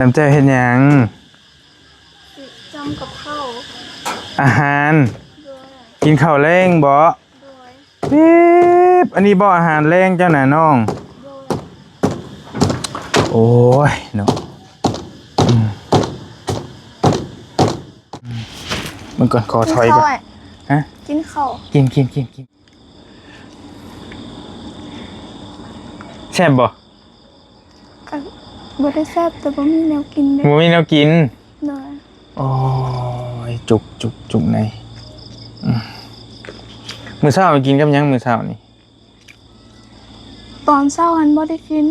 ນ້ຳແຈ່ວເຮັດຫຍັງ? ຊິຈ້ຳກັບເຂົ້າ. ອາຫານ? ໂດຍ. ກິນເຂົ້າແລງບໍ? ໂດຍ. ປີບ ອັນນີ້ບໍອາຫານແລງເຈົ້ານະນ້ອງ? ໂດຍ. ໂອ້ຍເນາະ ອືມ ອືມ ເບິ່ງກ່ອນ ຂໍຖອຍກ່ອນ. ກິນເຂົ້າ. ຮະ? ກິນເຂົ້າ. ກິນ ກິນ ກິນ ກິນ. ແຊບບໍ່? ກໍບໍ່ໄດ້ແຊບ ແຕ່ບໍ່ມີແນວກິນເດ້. ບໍ່ມີແນວກິນ. ໂດຍ. ໂອ້ຍ ຈຸກ ຈຸກ ຈຸກໃນ. ອືມ ມື້ເຊົ້າກິນກັບຫຍັງມື້ເຊົ້ານີ້? ຕອນເຊົ້າຫັ້ນບໍ່ໄດ້ກິນ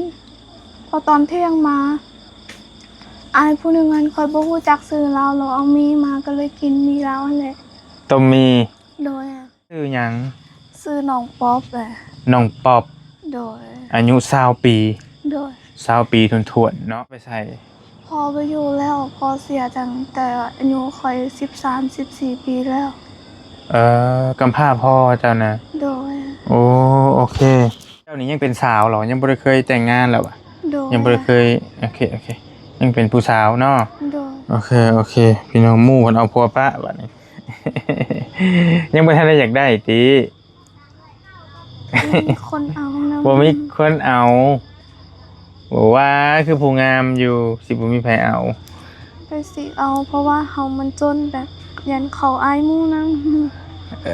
ເພາະຕອນທ່ຽງມາ ອ້າຍຜູ້ໜຶ່ງຫັ້ນ ຂ້ອຍບໍ່ຮູ້ຈັກຊື່ລາວ ລາວເອົາໝີ່ມາ ກໍເລີຍກິນໝີ່ລາວຫັ້ນແຫຼະ. ຕົ້ມໝີ່. ໂດຍ. ຊື່ຫຍັງ? ຊື່ນ້ອງປອບແຫຼະ. ນ້ອງປອບ. ໂດຍ. ອາຍຸຊາວປີ. ໂດຍ. ຊາວປີຖ້ວນໆເນາະ. ໄປໃສ? ພໍ່ບໍ່ຢູ່ແລ້ວ ພໍ່ເສຍຕັ້ງແຕ່ອາຍຸຂ້ອຍສິບສາມ ສິບສີ່ປີແລ້ວ. ເອີ ກຳພ້າພໍ່ເຈົ້ານະ? ໂດຍ. ໂອ້ ໂອເຄ. ເຈົ້ານີ້ຍັງເປັນສາວເນາະ ຍັງບໍ່ໄດ້ເຄີຍແຕ່ງງານແລ້ວຫວາ? ໂດຍ. ຍັງບໍ່ໄດ້ເຄີຍ. ໂອເຄ ໂອເຄ ຍັງເປັນຜູ້ສາວເນາະ? ໂດຍ. ໂອເຄ ໂອເຄ ພີ່ນ້ອງ ໝູ່ເພິ່ນເອົາຜົວປະບາດນີ້. ຍັງບໍ່ທັນໄດ້ຢາກໄດ້ຕິ? ບໍ່ມີຄົນເອົານຳ. ບໍ່ມີຄົນເອົາ. ບໍ່ວ່າຄືຜູ້ງາມຢູ່ ຊິບໍ່ມີໃຜເອົາ. ໄປຊິເອົາ ເພາະວ່າເຮົາມັນຈົນ ແບບຢ້ານເຂົາອາຍໝູ່ນຳ. ເອີ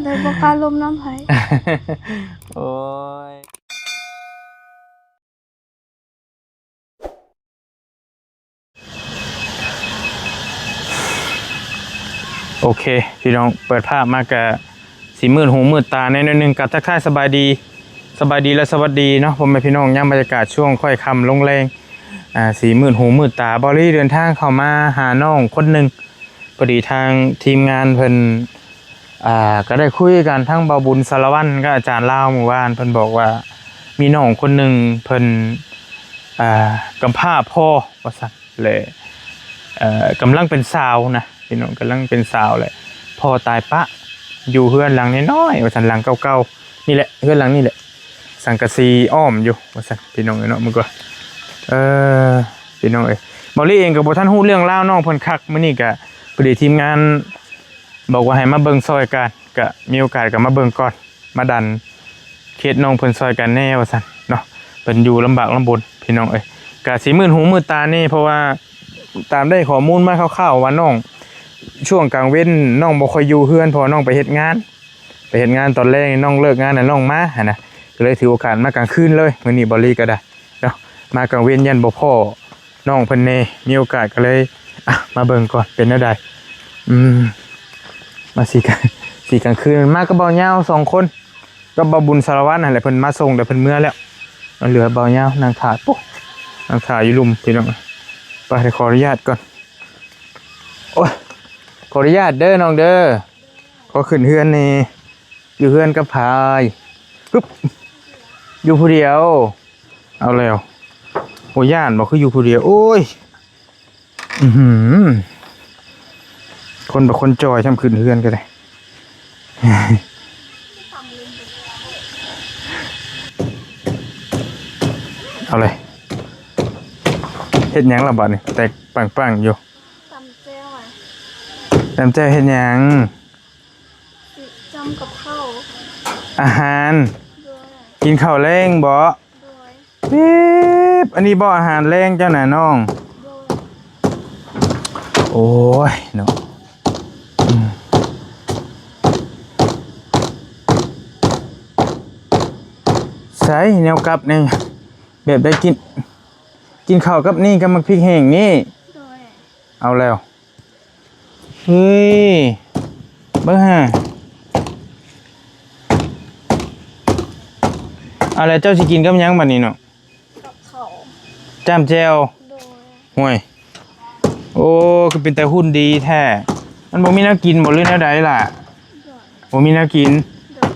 ເລີຍບໍ່ກ້າລົມນຳໃຜ. ໂອ້ຍ. ໂອເຄ ພີ່ນ້ອງ ເປີດພາບມາກະຊິມືດຫູມືດຕາແດ່ໜ້ອຍໜຶ່ງ ກະທັກທາຍສະບາຍດີ ສະບາຍດີ ແລະ ສະຫວັດດີເນາະ ພໍ່ແມ່ພີ່ນ້ອງ ຍາມບັນຍາກາດຊ່ວງຄ້ອຍຄ່ຳລົງແລງ ອ່າ ຊິມືດຫູມືດຕາ. ບ່າວລີເດີນທາງເຂົ້າມາຫານ້ອງຄົນໜຶ່ງ ພໍດີທາງທີມງານເພິ່ນ ອ່າ ກໍໄດ້ຄຸຍກັນ ທັງບ່າວບຸນສາລະວັນກັບອາຈານລາວ ມື້ວານເພິ່ນບອກວ່າ ມີນ້ອງຄົນໜຶ່ງເພິ່ນ ອ່າ ກຳພ້າພໍ່ວ່າຊັ້ນ ແລະ ເອີ ກຳລັງເປັນສາວນະ ພີ່ນ້ອງ ກຳລັງເປັນສາວ ແລະ ພໍ່ຕາຍປະ ຢູ່ເຮືອນຫຼັງນ້ອຍໆ ວ່າຊັ້ນ ຫຼັງເກົ່າໆ ນີ້ແຫຼະ ເຮືອນຫຼັງນີ້ແຫຼະ ສັງກະສີອ້ອມຢູ່ ວ່າຊັ້ນ ພີ່ນ້ອງເອີຍເນາະ. ເບິ່ງກ່ອນ ເອີ ພີ່ນ້ອງເອີຍ ບ່າວລີເອງກໍບໍ່ທັນຮູ້ເລື່ອງລາວນ້ອງເພິ່ນຄັກ ມື້ນີ້ກໍພໍດີທີມງານບອກວ່າໃຫ້ມາເບິ່ງຊ່ອຍກັນ ກໍມີໂອກາດກໍມາເບິ່ງກ່ອນ ມາດັນເຄສນ້ອງເພິ່ນຊ່ອຍກັນແດ່ວ່າຊັ້ນເນາະ ເພິ່ນຢູ່ລຳບາກລຳບົນ ພີ່ນ້ອງເອີຍ ກະຊິມືດຫູມືດຕາແດ່ ເພາະວ່າຕາມໄດ້ຂໍ້ມູນມາຄ່າວໆວ່ານ້ອງ ຊ່ວງກາງເວັນນ້ອງບໍ່ຄ່ອຍຢູ່ເຮືອນ ເພາະວ່ານ້ອງໄປເຮັດງານ ໄປເຮັດງານຕອນແລງ ນ້ອງເລີກງານແລ້ວນ້ອງມາຫັ້ນນະ ກໍເລີຍຖືໂອກາດມາກາງຄືນເລີຍ ມື້ນີ້ບ່າວລີກໍໄດ້ເນາະ ມາກາງເວັນຢ້ານບໍ່ພໍ້ນ້ອງເພິ່ນແດ່ ມີໂອກາດກໍເລີຍ ອ່ະ ມາເບິ່ງກ່ອນເປັນແນວໃດ ອືມ ມາຊິກາງ ຊິກາງຄືນ ມາກັບບ່າວຍາວສອງຄົນ ກັບບ່າວບຸນສາລະວັນຫັ້ນແຫຼະ ເພິ່ນມາສົ່ງແລ້ວເພິ່ນເມືອແລ້ວ ມັນເຫຼືອບ່າວຍາວນັ່ງຖ້າ ໂອ້ ນັ່ງຖ້າຢູ່ລຸ່ມ ພີ່ນ້ອງ ໄປ ຂໍອະນຸຍາດກ່ອນ ໂອ້ຍ ຂໍອະນຸຍາດເດີນ້ອງເດີ ຂໍຂຶ້ນເຮືອນແດ່ ຢູ່ເຮືອນກັບໃຜ? ຮຶບ ຢູ່ຜູ້ດຽວ ເອົາແລ້ວ ໂອ້ ຢ້ານບໍ່ ຄືຢູ່ຜູ້ດຽວ ໂອ້ຍ ອືຫື ຄົນບໍ່ຄົນຈ່ອຍ ຊ່ຳຂຶ້ນເຮືອນກໍໄດ້ ເອົາເລີຍ ເຮັດຫຍັງລະບາດນີ້ ແຕກປັງໆຢູ່ ຕຳແຈ່ວອະ ຕຳແຈ່ວເຮັດຫຍັງ? ຊິຈ້ຳກັບເຂົ້າ ອາຫານ ໂດຍ ກິນເຂົ້າແລງບໍ? ໂດຍ ປີບ ອັນນີ້ບໍອາຫານແລງເຈົ້ານະນ້ອງ? ໂດຍ ໂອ້ຍເນາະ ອືມ ໃສ່ແນວກັບນີ້ ແບບໄດ້ກິນ ກິນເຂົ້າກັບນີ້ ກັບໝາກພິກແຫ້ງນີ້ ໂດຍ ເອົາແລ້ວ ເຮີ້ຍ ເບິ່ງຫາ ເອົາແລ້ວ ເຈົ້າຊິກິນກັບຫຍັງບາດນີ້ເນາະ? ກັບເຂົ້າ ຈ້ຳແຈ່ວ ໂດຍ ຫ້ວຍ ໂອ້ ຄືເປັນຕາຫຸ່ນດີແທ້ ມັນບໍ່ມີແນວກິນບໍ ຫຼືແນວໃດລະ? ໂດຍ ບໍ່ມີແນວກິນ ໂດຍ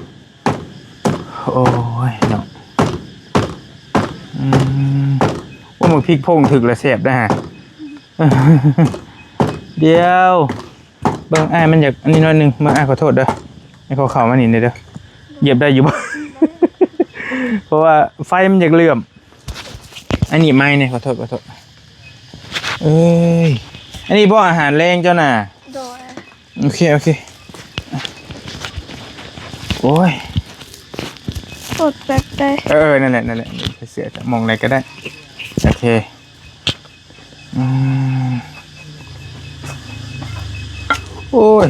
ໂອ້ຍເນາະ ອືມ ໂອ້ ໝາກພິກພົງຖືກລະແຊບເດ້ ດຽວ ເບິ່ງອ້າຍ ມັນຢາກອັນນີ້ໜ້ອຍໜຶ່ງ ເບິ່ງ ອ້າຍ ຂໍໂທດເດີ ໃຫ້ເຂົາເຂົ້າມານີ້ແດ່ເດີ ຢຽບໄດ້ຢູ່ບໍ່? ເພາະວ່າໄຟມັນຢາກເຫຼື້ອມ ອັນນີ້ໄມ້ນີ້ ຂໍໂທດ ຂໍໂທດ ເອີຍ ອັນນີ້ບໍ່ອາຫານແລງເຈົ້ານະ? ໂດຍ ໂອເຄ ໂອເຄ ໂອ້ຍ ກົດແປັບໄດ້. ເອີ ນັ້ນແຫຼະ ນັ້ນແຫຼະ ໃສ່ເສື້ອ ໝ່ອງໃດກໍໄດ້. ໂອເຄ ອືມ ໂອ້ຍ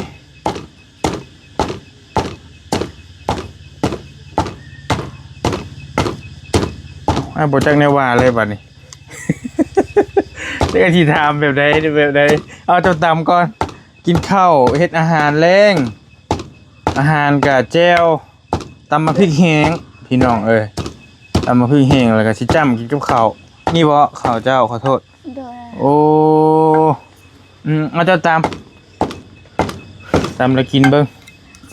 ອ້າຍ ບໍ່ຈັກແນວວ່າເລີຍບາດນີ້ ຈັກຊິຖາມແບບໃດ ແບບໃດ. ເອົາ ເຈົ້າຕຳກ່ອນ ກິນເຂົ້າ ເຮັດອາຫານແລງ ອາຫານກະແຈ່ວ ຕຳໝາກພິກແຫ້ງ ພີ່ນ້ອງເອີຍ ຕຳໝາກພິກແຫ້ງ ແລ້ວກະຊິຈ້ຳກິນກັບເຂົ້າ. ນີ້ບໍ່ ເຂົ້າເຈົ້າ ຂໍໂທດ. ໂດຍ ໂອ້ ອືມ ເອົາ ເຈົ້າຕຳ ຕຳແລ້ວກິນເບິ່ງ.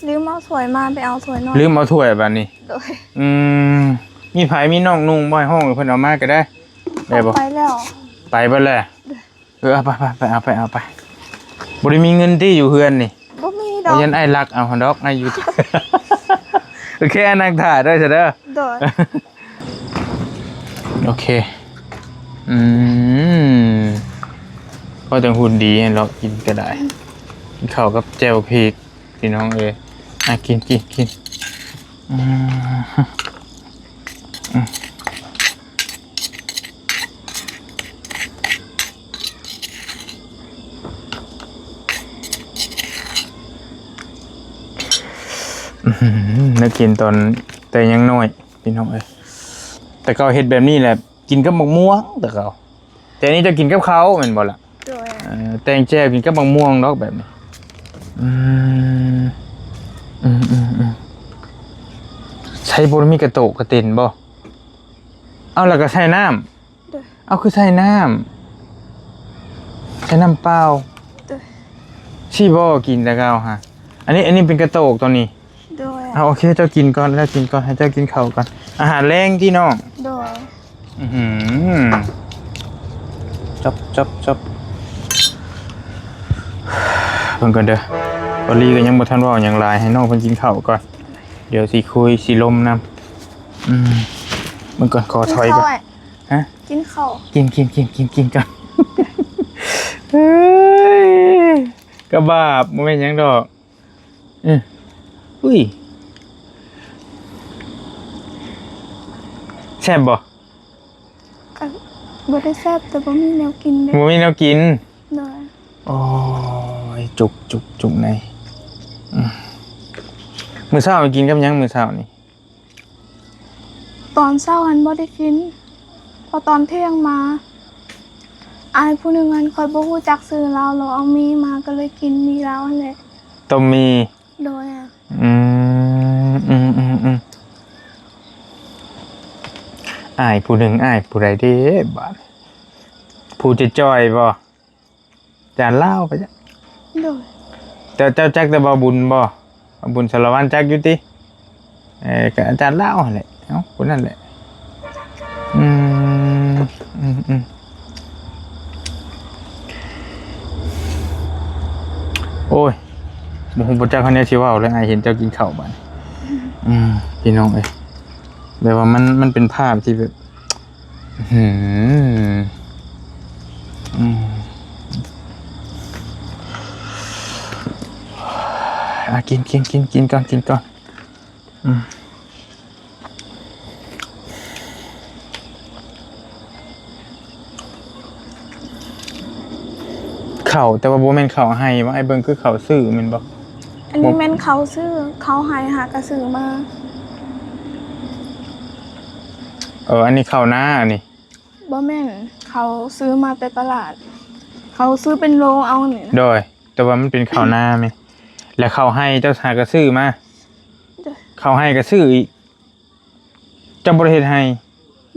ລືມເອົາຖ້ວຍມາ ໄປເອົາຖ້ວຍໜ່ອຍ. ລືມເອົາຖ້ວຍບາດນີ້. ໂດຍ ອືມ ມີໃຜ ມີນ້ອງນຸ່ງບໍ່ ໃຫ້ຮ້ອງໃຫ້ເພິ່ນເອົາມາກໍໄດ້ ໄດ້ບໍ່? ໄປແລ້ວ ໄປເບິດແລ້ວ. ໂດຍ ເອີ ເອົາໄປ ໄປ ໄປເອົາ ໄປເອົາ ໄປ. ບໍ່ໄດ້ມີເງິນຕິ ຢູ່ເຮືອນນີ້? ບໍ່ມີດອກ. ໂອ້ຍ ຢ້ານອ້າຍລັກເອົາຫັ້ນດອກ ອ້າຍຢູ່. ໂອເຄ ອ້າຍນັ່ງຖ້າເດີ ຊະເດີ. ໂດຍ ໂອເຄ ອືມ ພໍຈັ່ງຫຸ່ນດີເນາະ ກິນກໍໄດ້ ກິນເຂົ້າກັບແຈ່ວພິກ ພີ່ນ້ອງເອີຍ. ອ່ະ ກິນ ກິນ ກິນ ອືມ ອືມ ອືມ ແນວກິນຕອນແຕ່ຍັງນ້ອຍ ພີ່ນ້ອງເອີຍ. ແຕ່ເກົ່າເຮັດແບບນີ້ແຫຼະ ກິນກັບໝາກມ່ວງແຕ່ເກົ່າ. ແຕ່ນີ້ເຈົ້າກິນກັບເຂົ້າແມ່ນບໍ່ລະ? ໂດຍ ເອີ ແຕ່ງແຈ່ວກິນກັບໝາກມ່ວງດອກແບບນີ້. ອືມ ອືມ ອືມ ອືມ ໃສ່ບໍ່ ມີກະໂຕກກະເຕັນບໍ່? ເອົາ ແລ້ວກໍໃສ່ນ້ຳ. ໂດຍ ເອົາ ຄືໃສ່ນ້ຳ ໃສ່ນ້ຳເປົ່າ. ໂດຍ ຊິບໍ່ກິນແຕ່ເກົ່າຫະ. ອັນນີ້ ອັນນີ້ເປັນກະໂຕກຕອນນີ້. ໂດຍ ເອົາ ໂອເຄ ເຈົ້າກິນກ່ອນ ເຈົ້າກິນກ່ອນ ໃຫ້ເຈົ້າກິນເຂົ້າກ່ອນ. ອາຫານແລງຕິນ້ອງ. ໂດຍ ອືມ ຈັບ ຈັບ ຈັບ ເບິ່ງກ່ອນເດີ. ບາລີກໍຍັງບໍ່ທັນເວົ້າຫຍັງຫຼາຍ ໃຫ້ນ້ອງເພິ່ນກິນເຂົ້າກ່ອນ ດຽວຊິຄຸຍຊິລົມນຳ. ອືມ ເບິ່ງກ່ອນ ຂໍຖອຍກ່ອນ. ກິນເຂົ້າ ຮະ? ກິນເຂົ້າ ກິນ ກິນ ກິນ ກິນ ກິນກ່ອນ. ເຮີ້ຍ ກະບາບ ບໍ່ແມ່ນຫຍັງດອກ. ອື ອຸ້ຍ ແຊບບໍ່? ກໍບໍ່ໄດ້ແຊບ ແຕ່ບໍ່ມີແນວກິນເດ້. ບໍ່ມີແນວກິນ. ໂດຍ ໂອ້ຍ ຈຸກ ຈຸກ ຈຸກໃນ. ອື ມື້ເຊົ້າກິນກັບຫຍັງມື້ເຊົ້ານີ້? ຕອນເຊົ້າຫັ້ນບໍ່ໄດ້ກິນ ພໍຕອນທ່ຽງມາ ອ້າຍຜູ້ໜຶ່ງຫັ້ນ ຂ້ອຍບໍ່ຮູ້ຈັກຊື່ລາວ ລາວເອົາໝີ່ມາ ກໍເລີຍກິນໝີ່ລາວຫັ້ນແຫຼະ. ຕົ້ມໝີ່. ໂດຍ. ອືມ ອືມ ອືມ ອືມ ອ້າຍຜູ້ໜຶ່ງ ອ້າຍຜູ້ໃດເດ້ບາດ? ຜູ້ຈ່ອຍໆບໍ່? ຈານລາວປະຈະ. ໂດຍ. ເຈົ້າ ເຈົ້າຈັກແຕ່ບ່າວບຸນບໍ່? ບ່າວບຸນສາລະວັນຈັກຢູ່ຕິ? ເອີ ກໍອາຈານລາວຫັ້ນແຫຼະ. ເອົ້າ ຜູ້ນັ້ນແຫຼະ. ອືມ ອືມ ອືມ ໂອ້ຍ ບໍ່ຮູ້ບໍ່ຈັກແນວຊິເວົ້າແລ້ວ ອ້າຍເຫັນເຈົ້າກິນເຂົ້າບາດນີ້. ອືມ ພີ່ນ້ອງເອີຍ ແບບວ່າມັນ ມັນເປັນພາບທີ່ແບບ ອືມ ອືມ ອ່ະ ກິນ ກິນ ກິນ ກິນກ່ອນ ກິນກ່ອນ. ອືມ ເຂົ້າ ແຕ່ວ່າບໍ່ແມ່ນເຂົ້າໄຮ່ ວ່າອ້າຍເບິ່ງຄືເຂົ້າຊື້ແມ່ນບໍ່? ອັນນີ້ ບໍ່ ແມ່ນເຂົ້າຊື້ ເຂົ້າໄຮ່ຫາກະຊື້ມາ. ເອີ ອັນນີ້ເຂົ້ານາ ອັນນີ້ ບໍ່ແມ່ນ ເຂົາຊື້ມາແຕ່ຕະຫຼາດ ເຂົາຊື້ເປັນໂລເອົານີ້ນະ. ໂດຍ ແຕ່ວ່າມັນເປັນເຂົ້ານາແມ່ນ ແລ້ວເຂົ້າໄຮ່ເຈົ້າຫາກະຊື້ມາ. ໂດຍ. ເຂົ້າໄຮ່ກະຊື້ອີກ ເຈົ້າບໍ່ໄດ້ເຮັດໄຮ່?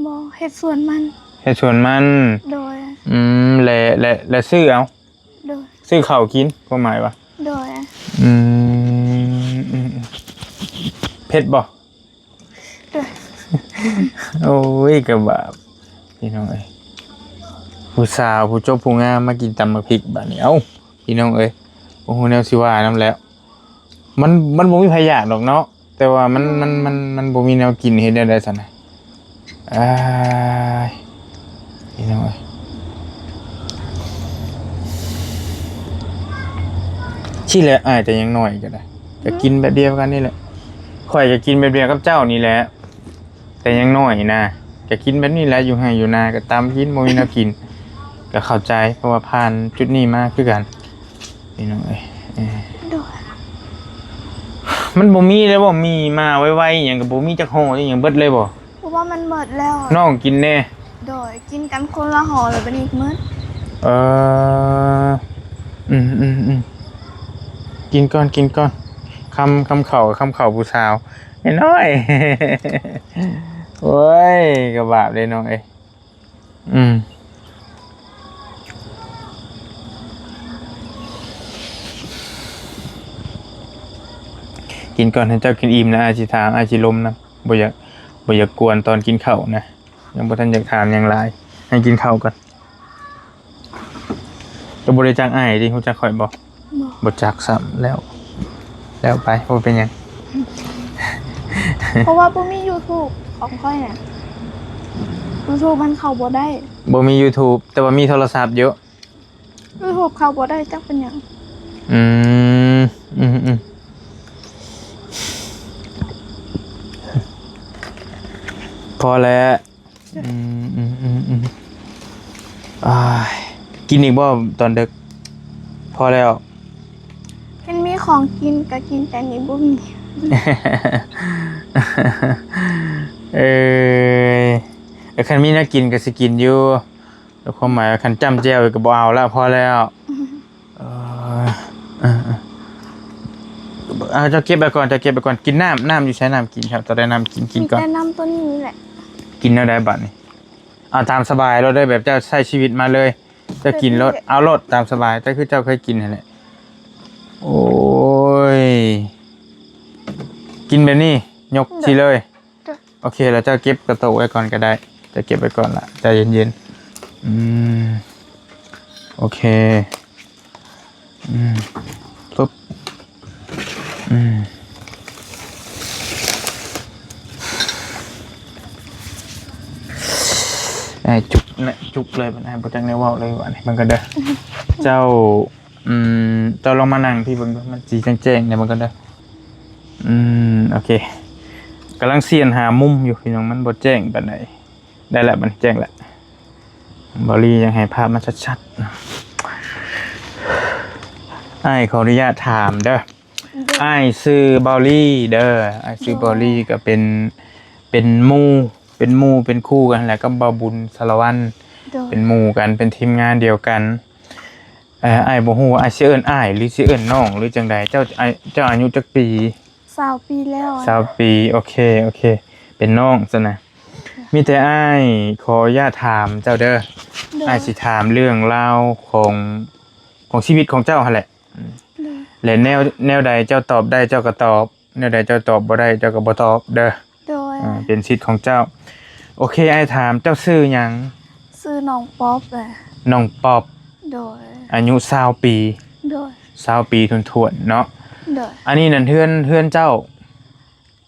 ບໍ່ ເຮັດສວນມັນ. ເຮັດສວນມັນ. ໂດຍ. ອືມ ແລະ ແລະ ແລະຊື້ເອົາ. ໂດຍ. ຊື້ເຂົ້າກິນ ຄວາມໝາຍວ່າ. ໂດຍ. ອືມ ອືມ ເຜັດບໍ່? ໂດຍ. ໂອ້ຍ ກະບາບ ພີ່ນ້ອງເອີຍ ຜູ້ສາວຜູ້ຈົບຜູ້ງາມມາກິນຕຳໝາກພິກບາດນີ້. ເອົ້າ ພີ່ນ້ອງເອີຍ ບໍ່ຮູ້ແນວຊິວ່ານຳແລ້ວ. ມັນ ມັນບໍ່ມີໃຜຢາກດອກເນາະ ແຕ່ວ່າມັນ ມັນ ມັນ ມັນບໍ່ມີແນວກິນ ເຮັດແນວໃດຊັ້ນນະ? ອ້າຍ ພີ່ນ້ອງເອີຍ ກິນແຫຼະ ອ້າຍແຕ່ຍັງນ້ອຍກໍໄດ້ ກໍກິນແບບດຽວກັນນີ້ແຫຼະ. ຂ້ອຍກໍກິນແບບດຽວກັບເຈົ້ານີ້ແຫຼະ ແຕ່ຍັງນ້ອຍນະ ກໍກິນແບບນີ້ແຫຼະ ຢູ່ໄຮ່ຢູ່ນາກໍຕຳກິນ ບໍ່ມີແນວກິນ ກໍເຂົ້າໃຈ ເພາະວ່າຜ່ານຈຸດນີ້ມາຄືກັນ ພີ່ນ້ອງເອີຍ. ເອີ ໂດຍ ມັນບໍ່ມີແລ້ວບໍ່ ມີມາໄວໆ ອີ່ຫຍັງກໍບໍ່ມີຈັກຫໍ່ ອີ່ຫຍັງເບິດເລີຍບໍ່? ເພາະວ່າມັນໝົດແລ້ວ. ນ້ອງກິນແດ່. ໂດຍ ກິນກັນຄົນລະຫໍ່ ແລ້ວບັດນີ້ໝົດ. ເອີ ອືມໆໆ ກິນກ່ອນ ກິນກ່ອນ ຄຳ ຄຳເຂົ້າ ຄຳເຂົ້າຜູ້ສາວນ້ອຍໆ. ໂອ້ຍ ກໍບາບເດ້ນ້ອງເອີຍ. ອືມ ກິນກ່ອນ ໃຫ້ເຈົ້າກິນອີ່ມແລ້ວ ອ້າຍຊິຖາມ ອ້າຍຊິລົມນຳ. ບໍ່ຢາກ ບໍ່ຢາກກວນຕອນກິນເຂົ້ານະ ຍັງບໍ່ທັນຢາກຖາມຫຍັງຫຼາຍ ໃຫ້ກິນເຂົ້າກ່ອນ. ເຈົ້າບໍ່ໄດ້ຈັກອ້າຍຕິ ຮູ້ຈັກຂ້ອຍບໍ່? ບໍ່ ບໍ່ຈັກຊ້ຳ ແລ້ວ ແລ້ວໄປ ບໍ່ເປັນຫຍັງ. ເພາະວ່າບໍ່ມີຢູທູບຂອງຂ້ອຍນະ ຢູທູບມັນເຂົ້າບໍ່ໄດ້. ບໍ່ມີຢູທູບ ແຕ່ວ່າມີໂທລະສັບຢູ່. ຢູທູບເຂົ້າບໍ່ໄດ້ ຈັກເປັນຫຍັງ. ອືມ ອືມໆ ພໍແລ້ວ. ອືມໆໆໆ ອ້າຍ ກິນອີກບໍ່ຕອນດຶກ? ພໍແລ້ວ. ຄັນມີຂອງກິນກໍກິນ ແຕ່ນີ້ບໍ່ມີ. ເອີຍ ເອີ ຄັນມີແນວກິນກໍຊິກິນຢູ່ ແຕ່ຄວາມໝາຍວ່າຄັນຈ້ຳແຈ່ວກໍບໍ່ເອົາແລ້ວ ພໍແລ້ວ. ເອີ ເອີ ເອີ ເອົາ ເຈົ້າເກັບໄວ້ກ່ອນ ເຈົ້າເກັບໄວ້ກ່ອນ. ກິນນ້ຳ ນ້ຳຢູ່ໃສ? ນ້ຳກິນ ເຈົ້າໄດ້ນ້ຳກິນ ກິນກ່ອນ. ມີແຕ່ນ້ຳຕົວນີ້ແຫຼະ. ກິນແນວໃດບັດນີ້? ເອົາຕາມສະບາຍໂລດເດີ ແບບເຈົ້າໃຊ້ຊີວິດມາເລີຍ ເຈົ້າກິນໂລດ ເອົາໂລດຕາມສະບາຍ ແຕ່ຄືເຈົ້າເຄີຍກິນຫັ້ນແຫຼະ. ໂອ້ຍ ກິນແບບນີ້ ຍົກຊິເລີຍ. ໂອເຄ ແລ້ວເຈົ້າເກັບກະໂຕະໄວ້ກ່ອນກໍໄດ້ ເຈົ້າເກັບໄວ້ກ່ອນລະ ໃຈເຢັນໆ. ອືມ ໂອເຄ ອືມ ປຶບ ອືມ ອ້າຍຈຸກນະ ຈຸກເລີຍບັດນີ້ ບໍ່ຈັກແນວເວົ້າເລີຍບັດນີ້. ເບິ່ງກັນເດີ ເຈົ້າ ອືມ ເຈົ້າລອງມານັ່ງພີ້ເບິ່ງເດີ ມັນຊິແຈ້ງໆ ແດ່ ເບິ່ງກັນເດີ. ອືມ ໂອເຄ ກຳລັງສ່ຽນຫາມຸມຢູ່ພີ່ນ້ອງ ມັນບໍ່ແຈ້ງປານໃດ. ໄດ້ລະ ມັນແຈ້ງລະ ເບົາລີ ຢາກໃຫ້ພາບມັນຊັດໆ. ອ້າຍຂໍອະນຸຍາດຖາມເດີ ໂດຍ ອ້າຍຊື່ເບົາລີເດີ ອ້າຍຊື່ ໂດຍ ເບົາລີ ກໍເປັນ ເປັນໝູ່ ເປັນໝູ່ເປັນຄູ່ກັນແຫຼະກັບບ່າວບຸນສາລະວັນ ໂດຍ ເປັນໝູ່ກັນ ເປັນທີມງານດຽວກັນ. ເອີ ອ້າຍບໍ່ຮູ້ວ່າອ້າຍຊິເອີ້ນອ້າຍ ຫຼື ຊິເອີ້ນນ້ອງ ຫຼື ຈັ່ງໃດ? ເຈົ້າ ເຈົ້າອາຍຸຈັກປີ? ຊາວປີແລ້ວ. ຊາວປີ ໂອເຄ ໂອເຄ ເປັນນ້ອງຊັ້ນນະ. ມີແຕ່ອ້າຍຂໍອະນຸຍາດຖາມເຈົ້າເດີ ໂດຍ ອ້າຍຊິຖາມເລື່ອງລາວຂອງ ຂອງຊີວິດຂອງເຈົ້າຫັ້ນແຫຼະ. ໂດຍ ແລະ ແນວ ແນວໃດເຈົ້າຕອບໄດ້ເຈົ້າກໍຕອບ ແນວໃດເຈົ້າຕອບບໍ່ໄດ້ເຈົ້າກໍບໍ່ຕອບເດີ. ໂດຍ ອ່າ ເປັນສິດຂອງເຈົ້າ. ໂອເຄ ອ້າຍຖາມ ເຈົ້າຊື່ຫຍັງ? ຊື່ນ້ອງປອບແຫຼະ. ນ້ອງປອບ. ໂດຍ ອາຍຸຊາວປີ. ໂດຍ ຊາວປີຖ້ວນໆເນາະ. ໂດຍ ອັນນີ້ນັ້ນເຮືອນ ເຮືອນເຈົ້າ?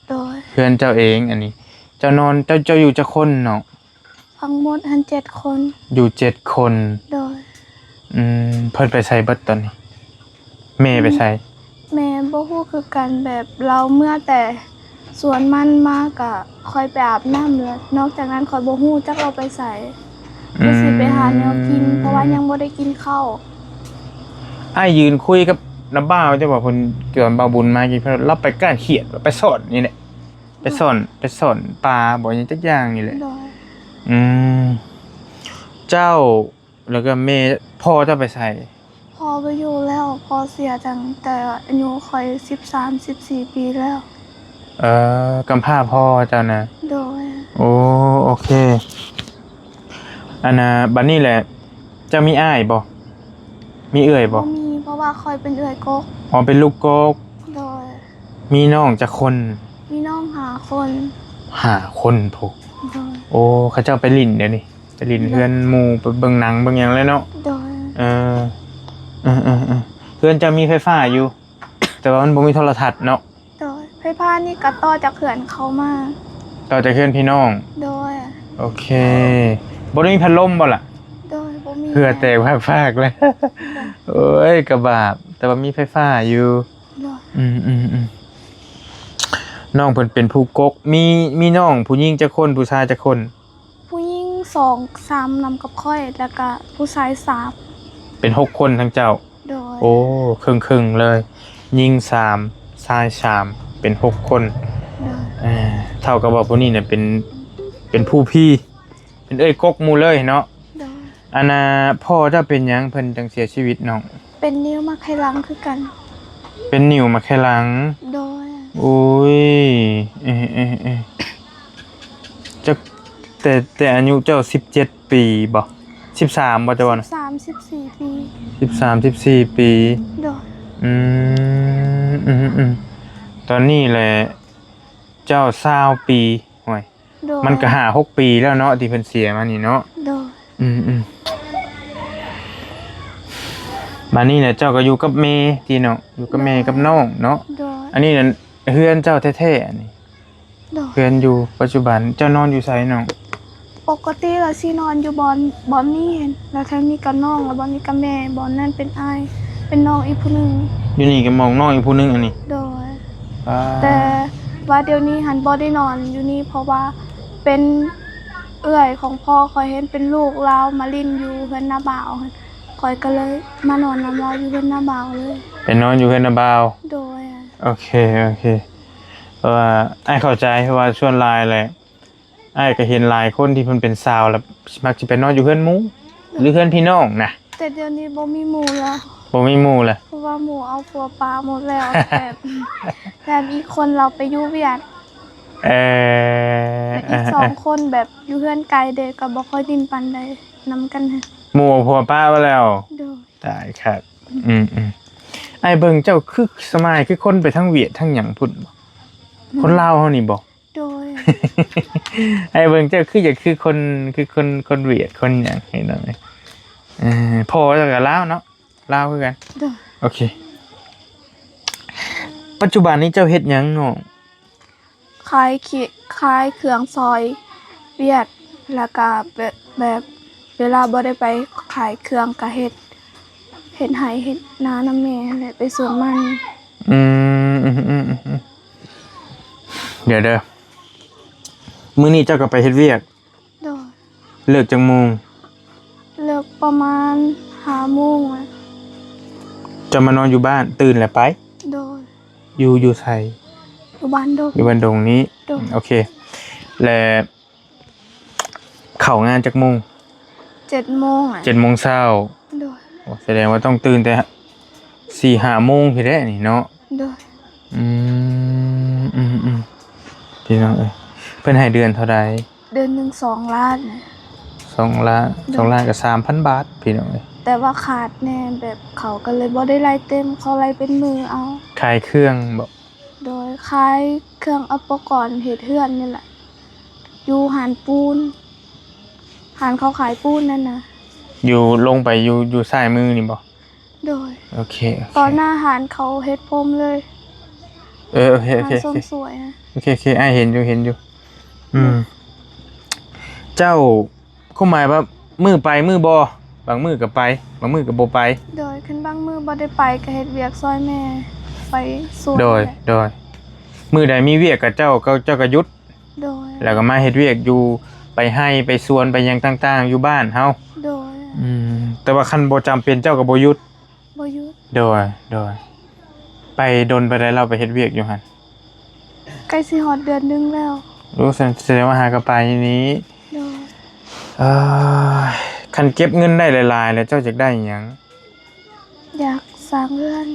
ໂດຍ ເຮືອນເຈົ້າເອງ. ອັນນີ້ເຈົ້ານອນ ເຈົ້າ ເຈົ້າຢູ່ຈັກຄົນເນາະ? ທັງໝົດຫັ້ນເຈັດຄົນ. ຢູ່ເຈັດຄົນ. ໂດຍ ອືມ ເພິ່ນໄປໃສເບິດຕອນນີ້? ແມ່ໄປໃສ? ແມ່ບໍ່ຮູ້ຄືກັນ ແບບລາວເມືອແຕ່ສວນມັນມາກະຄ່ອຍໄປອາບນ້ຳ ແລ້ວນອກຈາກນັ້ນຂ້ອຍບໍ່ຮູ້ຈັກລາວໄປໃສ. ອືມ ຄືຊິໄປຫາແນວກິນ ເພາະວ່າຍັງບໍ່ໄດ້ກິນເຂົ້າ. ອ້າຍຢືນຄຸຍກັບນ້າບ່າວ ເຈົ້າວ່າເພິ່ນ ຕອນບ່າວບຸນມາກີ້ ລາວໄປກ້ານຂຽດ ໄປສອນນີ້ແຫຼະ ໄປສອນ ໂດຍ ໄປສອນປາບໍ ຫຍັງຈັກຢ່າງນີ້ແຫຼະ. ໂດຍ ອືມ ເຈົ້າ ແລ້ວກໍແມ່ ພໍ່ເຈົ້າໄປໃສ? ພໍ່ບໍ່ຢູ່ແລ້ວ ພໍ່ເສຍຕັ້ງແຕ່ອາຍຸຂ້ອຍສິບສາມ ສິບສີ່ປີແລ້ວ. ເອີ ກຳພ້າພໍ່ເຈົ້ານະ? ໂດຍ ໂອ້ ໂອເຄ. ອັນນ່າ ບັດນີ້ແຫຼະ ເຈົ້າມີອ້າຍບໍ່? ມີເອື້ອຍບໍ່? ບໍ່ມີ ເພາະວ່າຂ້ອຍເປັນເອື້ອຍກົກ. ອໍ ເປັນລູກກົກ. ໂດຍ ມີນ້ອງຈັກຄົນ? ມີນ້ອງຫ້າຄົນ. ຫ້າຄົນພຸ້ນ. ໂດຍ ໂອ້ ເຂົາເຈົ້າໄປຫຼິ້ນດຽວນີ້ ໄປຫຼິ້ນເຮືອນໝູ່ ໄປເບິ່ງໜັງເບິ່ງຫຍັງແຫຼະເນາະ. ໂດຍ ເອີ ເອີໆໆ ເຮືອນເຈົ້າມີໄຟຟ້າຢູ່ ແຕ່ວ່າມັນບໍ່ມີໂທລະທັດເນາະ. ໂດຍ ໄຟຟ້ານີ້ກໍຕໍ່ຈາກເຮືອນເຂົ້າມາ. ຕໍ່ຈາກເຮືອນພີ່ນ້ອງ. ໂດຍ ໂອເຄ. ບໍ່ໄດ້ມີພັດລົມບໍ່ລະ? ໂດຍ ບໍ່ມີ. ເຫື່ອແຕກພາກໆເລີຍ. ໂດຍ ໂອ້ຍ ກະບາບ. ແຕ່ວ່າມີໄຟຟ້າຢູ່. ໂດຍ. ອືມໆໆ ນ້ອງເພິ່ນເປັນຜູ້ກົກ. ມີ ມີນ້ອງຜູ້ຍິງຈັກຄົນ ຜູ້ຊາຍຈັກຄົນ? ຜູ້ຍິງສອງສາມ ນຳກັບຂ້ອຍ ແລ້ວກະຜູ້ຊາຍສາມ. ເປັນຫົກຄົນທັງເຈົ້າ? ໂດຍ. ໂອ້ ເຄິ່ງໆເລີຍ ຍິງສາມ ຊາຍສາມ ເປັນຫົກຄົນ. ໂດຍ. ເອີ ເທົ່າກັບວ່າຜູ້ນີ້ນະເປັນ ເປັນຜູ້ພີ້ ເປັນເອື້ອຍກົກໝູ່ເລີຍເນາະ. ໂດຍ. ອັນນ່າ ພໍ່ເຈົ້າເປັນຫຍັງເພິ່ນຈັ່ງເສຍຊີວິດນ້ອງ? ເປັນນິ້ວໝາກໄຂ່ຫຼັງຄືກັນ. ເປັນນິ້ວໝາກໄຂ່ຫຼັງ? ໂດຍ. ໂອ້ຍ ເອີໆໆ ຈັກ ແຕ່ ແຕ່ອາຍຸເຈົ້າສິບເຈັດປີບໍ່? ສິບສາມບໍ່ ເຈົ້າວ່ານະ? ສິບສາມ ສິບສີ່ປີ. ສິບສາມ ສິບສີ່ປີ. ໂດຍ. ອືມ ອືມໆ ຕອນນີ້ແຫຼະເຈົ້າຊາວປີ. ໂອ້ຍ ໂດຍ. ມັນກໍຫ້າຫົກປີແລ້ວເນາະ ທີ່ເພິ່ນເສຍມານີ້ເນາະ. ໂດຍ. ອືມໆ ບາດນີ້ແຫຼະເຈົ້າກໍຢູ່ກັບແມ່ຕິເນາະ ຢູ່ກັບແມ່ ໂດຍ ກັບນ້ອງເນາະ. ໂດຍ. ອັນນີ້ນັ້ນເຮືອນເຈົ້າແທ້ໆ ອັນນີ້? ໂດຍ. ເຮືອນຢູ່ປັດຈຸບັນ ເຈົ້ານອນຢູ່ໃສນ້ອງ? ປົກກະຕິລະຊິນອນຢູ່ບ່ອນ ບ່ອນນີ້ ແລ້ວທາງນີ້ກໍນ້ອງ ແລ້ວບ່ອນນີ້ກໍແມ່ ບ່ອນນັ້ນເປັນອ້າຍ ເປັນນ້ອງອີກຜູ້ໜຶ່ງ. ຢູ່ນີ້ກໍໝ່ອງນ້ອງອີກຜູ້ໜຶ່ງ ອັນນີ້? ໂດຍ. ອ່າ ແຕ່ວ່າດຽວນີ້ຫັ້ນບໍ່ໄດ້ນອນຢູ່ນີ້ ເພາະວ່າເປັນເອື້ອຍຂອງພໍ່ຂ້ອຍ ເຫັນເປັນລູກລາວມາຫຼິ້ນຢູ່ເຮືອນນ້າບ່າວຫັ້ນ ຂ້ອຍກໍເລີຍມານອນນຳລາວຢູ່ເຮືອນນ້າບ່າວເລີຍ. ໄປນອນຢູ່ເຮືອນນ້າບ່າວ? ໂດຍ. ໂອເຄ ໂອເຄ. ເພາະວ່າອ້າຍເຂົ້າໃຈ ເພາະວ່າສ່ວນຫຼາຍແຫຼະ ອ້າຍກໍເຫັນຫຼາຍຄົນທີ່ເພິ່ນເປັນສາວແລ້ວ ມັກຊິໄປນອນຢູ່ເຮືອນໝູ່ ຫຼືເຮືອນພີ່ນ້ອງນະ. ແຕ່ດຽວນີ້ບໍ່ມີໝູ່ແລ້ວ. ບໍ່ມີໝູ່ແລ້ວ ເພາະວ່າໝູ່ເອົາຜົວປະໝົດແລ້ວ ແຖມ ແຖມອີກຄົນລາວໄປຢູ່ຫວຽດ. ເອີ ແລະອີກສອງຄົນແບບຢູ່ເຮືອນໄກເດ້ ກໍບໍ່ຄ່ອຍຫຼິ້ນປານໃດນຳກັນ. ໝູ່ເອົາຜົວປະໄປແລ້ວ? ໂດຍ. ຕາຍຄັກ. ອືມໆ ອ້າຍເບິ່ງເຈົ້າຄືສະມາຍ ຄືຄົນໄປທາງຫວຽດທາງຫຍັງພຸ້ນບໍ່? ອືມ ຄົນລາວເຮົານີ້ບໍ່? ໂດຍ. ອ້າຍເບິ່ງເຈົ້າຄືຢາກຄືຄົນ ຄືຄົນ ຄົນຫວຽດຄົນຫຍັງນີ້ເນາະ. ເອີ ພໍ່ເຈົ້າກໍລາວເນາະ? ລາວຄືກັນ. ໂດຍ. ໂອເຄ. ປັດຈຸບັນນີ້ເຈົ້າເຮັດຫຍັງນ້ອງ? ຂາຍເຄ- ຂາຍເຄື່ອງຊ່ອຍວຽກ ແລ້ວກະແບ- ແບບເວລາບໍ່ໄດ້ໄປຂາຍເຄື່ອງກະເຮັດ ເຮັດໄຮ່ເຮັດນານຳແມ່ຫັ້ນແຫຼະ ໄປສວນມັນ. ອືມ ອືມ ອືມ ອືມ ດຽວເດີ ມື້ນີ້ເຈົ້າກໍໄປເຮັດວຽກ? ໂດຍ. ເລີກຈັກໂມງ? ເລີກປະມານຫ້າໂມງ. ເຈົ້າມານອນຢູ່ບ້ານ ຕື່ນແລ້ວໄປ? ໂດຍ. ຢູ່ ຢູ່ໃສ? ຢູ່ບ້ານດົງ. ຢູ່ບ້ານດົງນີ້? ໂດຍ. ໂອເຄ ແລະ ເຂົ້າງານຈັກໂມງ? ເຈັດໂມງ. ເຈັດໂມງເຊົ້າ? ໂດຍ. ໂອ້ ສະແດງວ່າຕ້ອງຕື່ນແຕ່ສີ່ຫ້າໂມງພີ້ແຫຼະນີ້ເນາະ? ໂດຍ. ອືມ ອືມ ອືມ ພີ່ນ້ອງເອີຍ ເພິ່ນໃຫ້ເດືອນເທົ່າໃດ? ເດືອນໜຶ່ງສອງລ້ານ. ສອງລ້ານ? ໂດຍ. ສອງລ້ານກໍສາມພັນບາດ ພີ່ນ້ອງເອີຍ. ແຕ່ວ່າຂາດແດ່ ແບບເຂົາກໍເລີຍບໍ່ໄດ້ໄລ່ເຕັມ ເຂົາໄລ່ເປັນມື້ເອົາ. ຂາຍເຄື່ອງບໍ? ໂດຍ. ຂາຍເຄື່ອງອຸປະກອນເຮັດເຮືອນນີ້ແຫຼະ ຢູ່ຮ້ານປູນ ຮ້ານເຂົາຂາຍປູນນັ້ນນະ. ຢູ່ລົງໄປຢູ່ ຢູ່ຊ້າຍມືນີ້ບໍ? ໂດຍ. ໂອເຄ ໂອເຄ. ຕໍ່ໜ້າຮ້ານເຂົາເຮັດຜົມເລີຍ. ເອີ ໂອເຄ ໂອເຄ ຮ້ານເສີມສວຍນະ. ໂອເຄ ໂອເຄ ອ້າຍເຫັນຢູ່ ເຫັນຢູ່. ອືມ ໂດຍ. ເຈົ້າ ຄວາມໝາຍວ່າມື້ໄປມື້ບໍ່? ບາງມື້ກໍໄປ ບາງມື້ກໍບໍ່ໄປ. ໂດຍ. ຄັນບາງມື້ບໍ່ໄດ້ໄປກໍເຮັດວຽກຊ່ອຍແມ່ ໄປສວນ. ໂດຍ ໂດຍ. ມື້ໃດມີວຽກກັບເຈົ້າ ກໍ ເຈົ້າກໍຢຸດ. ໂດຍ. ແລ້ວກໍມາເຮັດວຽກຢູ່ ໄປໄຮ່ໄປສວນໄປຫຍັງຕ່າງໆ ຢູ່ບ້ານເຮົາ. ໂດຍ. ອືມ ແຕ່ວ່າຄັນບໍ່ຈຳເປັນເຈົ້າກໍບໍ່ຢຸດ? ບໍ່ຢຸດ. ໂດຍ ໂດຍ. ໄປດົນປານໃດລາວໄປເຮັດວຽກຢູ່ຫັ້ນ? ໃກ້ຊິຮອດເດືອນໜຶ່ງແລ້ວ. ໂອ້ ສະ- ສະແດງວ່າຫາກໍໄປນີ້. ໂດຍ. ເອີ ຄັນເກັບເງິນໄດ້ຫຼາຍໆ ແລ້ວເຈົ້າຢາກໄດ້ຫຍັງ? ຢາກສ້າງເຮືອນ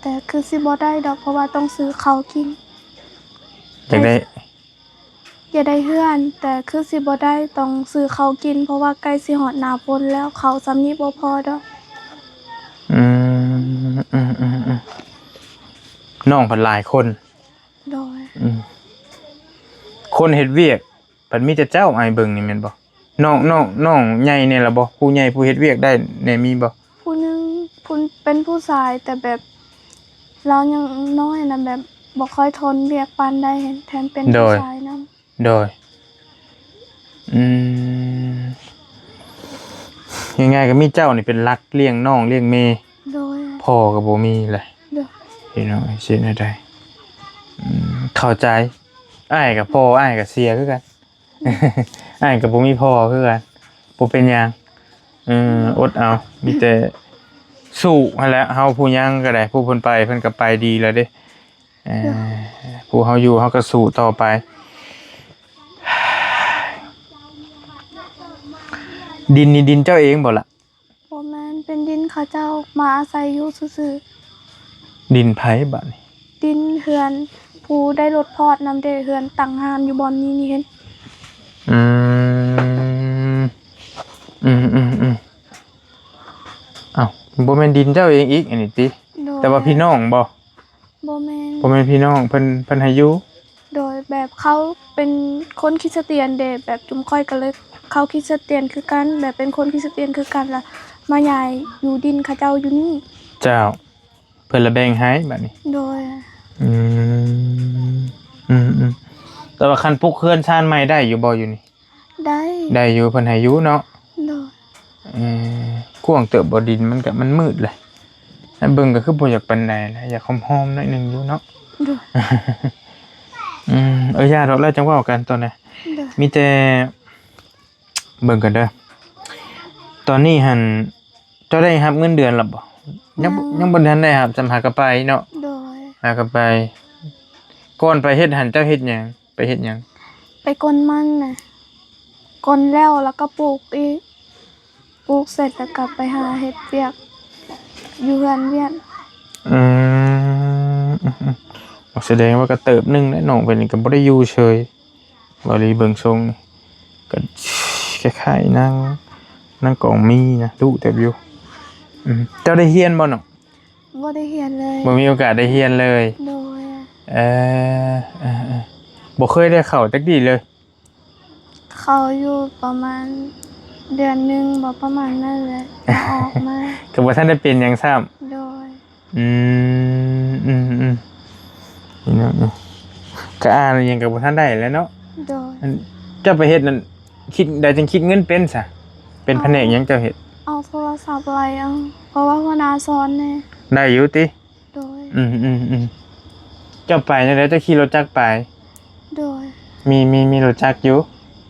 ແຕ່ຄືຊິບໍ່ໄດ້ດອກ ເພາະວ່າຕ້ອງຊື້ເຂົ້າກິນ. ຢາກໄດ້ ຢາກໄດ້ເຮືອນ ແຕ່ຄືຊິບໍ່ໄດ້ ຕ້ອງຊື້ເຂົ້າກິນ ເພາະວ່າໃກ້ຊິຮອດໜ້າຝົນແລ້ວ ເຂົ້າຊ່ຳນີ້ບໍ່ພໍດອກ. ອືມ ອືມ ອືມ ອືມ. ນ້ອງເພິ່ນຫຼາຍຄົນ. ໂດຍ. ອືມ ຄົນເຮັດວຽກ ບັດມີແຕ່ເຈົ້າອ້າຍເບິ່ງນີ້ແມ່ນບໍ່? ນ້ອງ ນ້ອງ ນ້ອງໃຫຍ່ແດ່ລະບໍ່? ຜູ້ໃຫຍ່ຜູ້ເຮັດວຽກໄດ້ແດ່ມີບໍ່? ຜູ້ໜຶ່ງ ຜູ້ ເປັນຜູ້ຊາຍ ແຕ່ແບບລາວຍັງນ້ອຍນະ ແບບບໍ່ຄ່ອຍທົນວຽກປານໃດ ແຖມເປັນ ໂດຍ ຜູ້ຊາຍນຳ. ໂດຍ. ອືມ ງ່າຍໆກໍມີເຈົ້ານີ້ເປັນຫຼັກລ້ຽງນ້ອງລ້ຽງແມ່. ໂດຍ. ພ ພໍ່ກໍບໍ່ມີແຫຼະ ໂດຍ ພີ່ນ້ອງເອີຍ ຊິເຮັດແນວໃດ? ອືມ ເຂົ້າໃຈ. ອ້າຍກໍພໍ່ ອ້າຍກໍເສຍຄືກັນ ອ້າຍກໍບໍ່ມີພໍ່ຄືກັນ. ບໍ່ເປັນຫຍັງ ເອີ ອົດເອົາ ມີແຕ່ສູ້ຫັ້ນແຫຼະ. ເຮົາຜູ້ຍັງກໍໄດ້ ຜູ້ເພິ່ນໄປ ເພິ່ນກໍໄປດີແລ້ວເດ້. ເອີ ໂດຍ ຜູ້ເຮົາຢູ່ ເຮົາກໍສູ້ຕໍ່ໄປ. ດິນນີ້ດິນເຈົ້າເອງບໍ່ລະ? ບໍ່ແມ່ນ ເປັນດິນເຂົາເຈົ້າມາອາໄສຢູ່ຊື່ໆ. ດິນໃຜບາດນີ້? ດິນເຮືອນຜູ້ໄດ້ລົດພອດນຳເດ້ ເຮືອນຕັ້ງຮ້ານຢູ່ບ່ອນນີ້ນີ້ເຫັນ. ອືມ ອືມໆໆ ອ້າວ ບໍ່ແມ່ນດິນເຈົ້າເອງອີກອັນນີ້ຕິ? ໂດຍ ແຕ່ວ່າພີ່ນ້ອງບໍ່? ບໍ່ແມ່ນ ບໍ່ແມ່ນພີ່ນ້ອງ ເພິ່ນ ເພິ່ນໃຫ້ຢູ່. ໂດຍ ແບບເຂົາເປັນຄົນຄຣິສຕຽນເດ້ ແບບຈຸມຂ້ອຍກໍເລີຍເຂົ້າຄຣິສຕຽນຄືກັນ ແບບເປັນຄົນຄຣິສຕຽນຄືກັນ ລະມາຍ້າຍຢູ່ດິນເຂົາເຈົ້າຢູ່ນີ້. ເຈົ້າ ເພິ່ນລະແບ່ງໃຫ້ບາດນີ້. ໂດຍ ອືມ ອືມໆ ແຕ່ວ່າຄັນປຸກເຮືອນຊານໃໝ່ໄດ້ຢູ່ບໍ່ຢູ່ນີ້? ໄດ້ ໄດ້ຢູ່ ເພິ່ນໃຫ້ຢູ່ເນາະ. ໂດຍ ເອີ ກວ້າງເຕີບບໍ່ ດິນມັນກະ ມັນມືດແຫຼະ ໃຫ້ເບິ່ງກໍຄືບໍ່ຢາກປານໃດແຫຼະ ຢາກຫອມໆໜ້ອຍໜຶ່ງຢູ່ເນາະ. ໂດຍ ອືມ ເອີ ຢ່າດອກ ແລ້ວຈັ່ງເວົ້າກັນຕອນໃດ. ໂດຍ ມີແຕ່ ເບິ່ງກັນເດີ ຕອນນີ້ຫັ້ນ ເຈົ້າໄດ້ຮັບເງິນເດືອນແລ້ວບໍ່? ຍັງ ຍັງ ຍັງບໍ່ທັນໄດ້ຮັບ ຈຳຫາກະໄປເນາະ. ໂດຍ ຫາກະໄປ. ກ່ອນໄປເຮັດຫັ້ນ ເຈົ້າເຮັດຫຍັງ? ໄປເຮັດຫຍັງ? ໄປກົນມັນນະ ກົນແລ້ວ ແລ້ວກໍປູກອີກ ປູກເສັດແລ້ວກໍໄປຫາເຮັດວຽກຢູ່ເຮືອນວຽດ. ອືມ ອືມໆ ສະແດງວ່າກໍເຕີບໜຶ່ງແຫຼະ ນ້ອງເພິ່ນນີ້ກໍບໍ່ໄດ້ຢູ່ເຊີຍ. ເວົ້າອີ່ຫຼີເບິ່ງຊົງນີ້ ກໍຄ້າຍໆນາງ ນາງກອງມີນະ ດຸເຕີບຢູ່. ອືມ ເຈົ້າໄດ້ຮຽນບໍ່ນ້ອງ? ບໍ່ໄດ້ຮຽນເລີຍ ບໍ່ມີໂອກາດໄດ້ຮຽນເລີຍ. ໂດຍ ເອີ ເອີ ເອີ ບໍ່ເຄີຍໄດ້ເຂົ້າຈັກດີ້ເລີຍ. ເຂົ້າຢູ່ປະມານເດືອນໜຶ່ງບໍ ປະມານນັ້ນແຫຼະ ກໍອອກມາ ກໍບໍ່ທັນໄດ້ເປັນຫຍັງຊ້ຳ. ໂດຍ ອືມ ອືມໆ ພີ່ນ້ອງເອີຍ ກໍອ່ານຫຍັງກໍບໍ່ທັນໄດ້ແຫຼະເນາະ. ໂດຍ ອັນ ເຈົ້າໄປເຮັດນັ້ນ ຄິດໃດຈຶ່ງຄິດເງິນເປັນຊະ? ເປັນພະແນກຫຍັງເຈົ້າເຮັດ? ເອົາໂທລະສັບໄລ່ເອົາ ເພາະວ່າຫົວໜ້າສອນແດ່. ໄດ້ຢູ່ຕິ? ໂດຍ ອືມໆໆ ເຈົ້າໄປແນວໃດ? ເຈົ້າຂີ່ລົດຈັກໄປ? ໂດຍ ມີ ມີ ມີລົດຈັກຢູ່?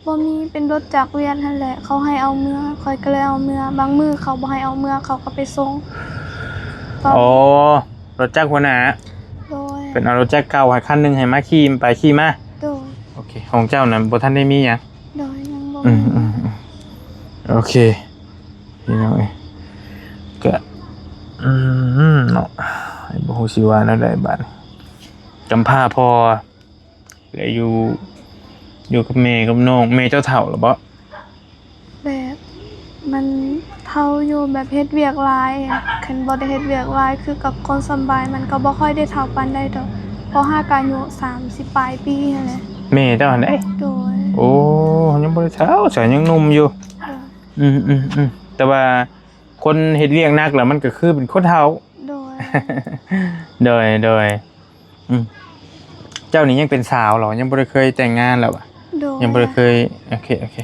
ບໍ່ມີ ເປັນລົດຈັກວຽດຫັ້ນແຫຼະ ເຂົາໃຫ້ເອົາເມືອ ຂ້ອຍກໍເລີຍເອົາເມືອ ບາງມື້ເຂົາບໍ່ໃຫ້ເອົາເມືອ ເຂົາກໍໄປສົ່ງ. ອໍ ລົດຈັກຫົວໜ້າ. ໂດຍ ເພິ່ນເອົາລົດຈັກເກົ່າໃຫ້ຄັນໜຶ່ງ ໃຫ້ມາຂີ່ໄປຂີ່ມາ. ໂດຍ ໂອເຄ ຂອງເຈົ້ານັ້ນບໍ່ທັນໄດ້ມີຫຍັງ? ໂດຍ ຍັງບໍ່ ອື ມີ. ອື ອື ໂອເຄ ພີ່ນ້ອງເອີຍ ກະ ອືມ ເນາະ ບໍ່ຮູ້ຊິວ່າແນວໃດບາດນີ້ ກຳພ້າພໍ່ ແລະ ຢູ່ ຢູ່ກັບແມ່ກັບນ້ອງ. ແມ່ເຈົ້າເຖົ້າແລ້ວບໍ? ແບບມັນເຖົ້າຢູ່ ແບບເຮັດວຽກຫຼາຍ ຄັນບໍ່ໄດ້ເຮັດວຽກຫຼາຍຄືກັບຄົນສຳບາຍ ມັນກໍບໍ່ຄ່ອຍໄດ້ເຖົ້າປານໃດດອກ ເພາະຫາກອາຍຸສາມສິບປາຍປີຫັ້ນແຫຼະ. ແມ່ເຈົ້າຫັ້ນເດ້? ໂດຍ ໂອ້ ຍັງບໍ່ໄດ້ເຖົ້າ ສາຍັງໜຸ່ມຢູ່. ໂດຍ ອືມໆໆ ແຕ່ວ່າຄົນເຮັດວຽກໜັກແລ້ວ ມັນກໍຄືເປັນຄົນເຖົ້າ. ໂດຍ ໂດຍ ໂດຍ. ອືມ ເຈົ້ານີ້ຍັງເປັນສາວເນາະ ຍັງບໍ່ໄດ້ເຄີຍແຕ່ງງານແລ້ວຫວາ? ໂດຍ ຍັງບໍ່ໄດ້ເຄີຍ. ໂອເຄ ໂອເຄ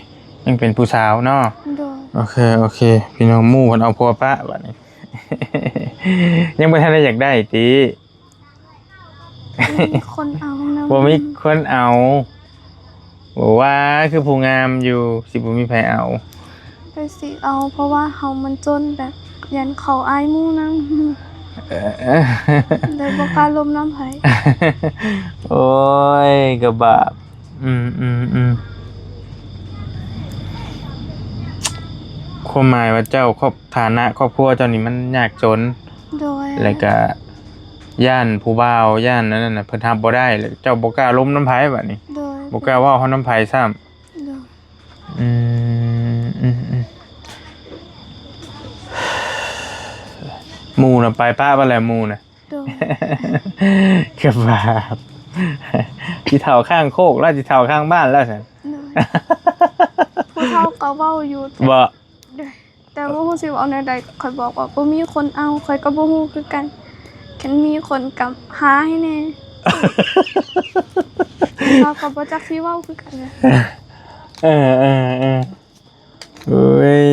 ຍັງເປັນຜູ້ສາວເນາະ. ໂດຍ ໂອເຄ ໂອເຄ ພີ່ນ້ອງ ໝູ່ເພິ່ນເອົາຜົວປະບາດນີ້ ຍັງບໍ່ທັນໄດ້ຢາກໄດ້ຕິ? ບໍ່ມີຄົນເອົານຳ ບໍ່ມີຄົນເອົາ. ບໍ່ວ່າຄືຜູ້ງາມຢູ່ ຊິບໍ່ມີໃຜເອົາ. ໄປຊິເອົາ ເພາະວ່າເຮົາມັນຈົນ ແບບຢ້ານເຂົາອາຍໝູ່ນຳ ເອີ ເລີຍບໍ່ກ້າລົມນຳໃຜ. ໂອ້ຍ ກະບາບ. ອືມ ອືມ ອືມ ຄວາມໝາຍວ່າເຈົ້າ ຄອບ ຖານະຄອບຄົວເຈົ້ານີ້ມັນຍາກຈົນ. ໂດຍ ແລ້ວກະ ຢ້ານຜູ້ບ່າວ ຢ້ານອັນນັ້ນນະ ເພິ່ນຮັບບໍ່ໄດ້ ແລ້ວເຈົ້າບໍ່ກ້າລົມນຳໃຜບາດນີ້. ໂດຍ ບໍ່ກ້າເວົ້າເຮົານຳໃຜຊ້ຳ. ໂດຍ ອືມ ອືມ ອືມ ໝູ່ນະໄປປະໄປແລ້ວ ໝູ່ນະ. ໂດຍ ກະບາບ ຊິເຖົ້າຂ້າງໂຄກແລ້ວ ຊິເຖົ້າຂ້າງບ້ານແລ້ວຊັ້ນ. ໂດຍ ຜູ້ເຖົ້າກໍເວົ້າຢູ່ ບໍ່ ໂດຍ ແຕ່ບໍ່ຮູ້ຊິເວົ້າແນວໃດ ຂ້ອຍບອກວ່າບໍ່ມີຄົນເອົາ ຂ້ອຍກໍບໍ່ຮູ້ຄືກັນ ຄັນມີຄົນກໍຫາໃຫ້ແດ່ ເຮົາກໍບໍ່ຈັກຊິເວົ້າຄືກັນ. ເອີ ເອີ ເອີ ໂອ້ຍ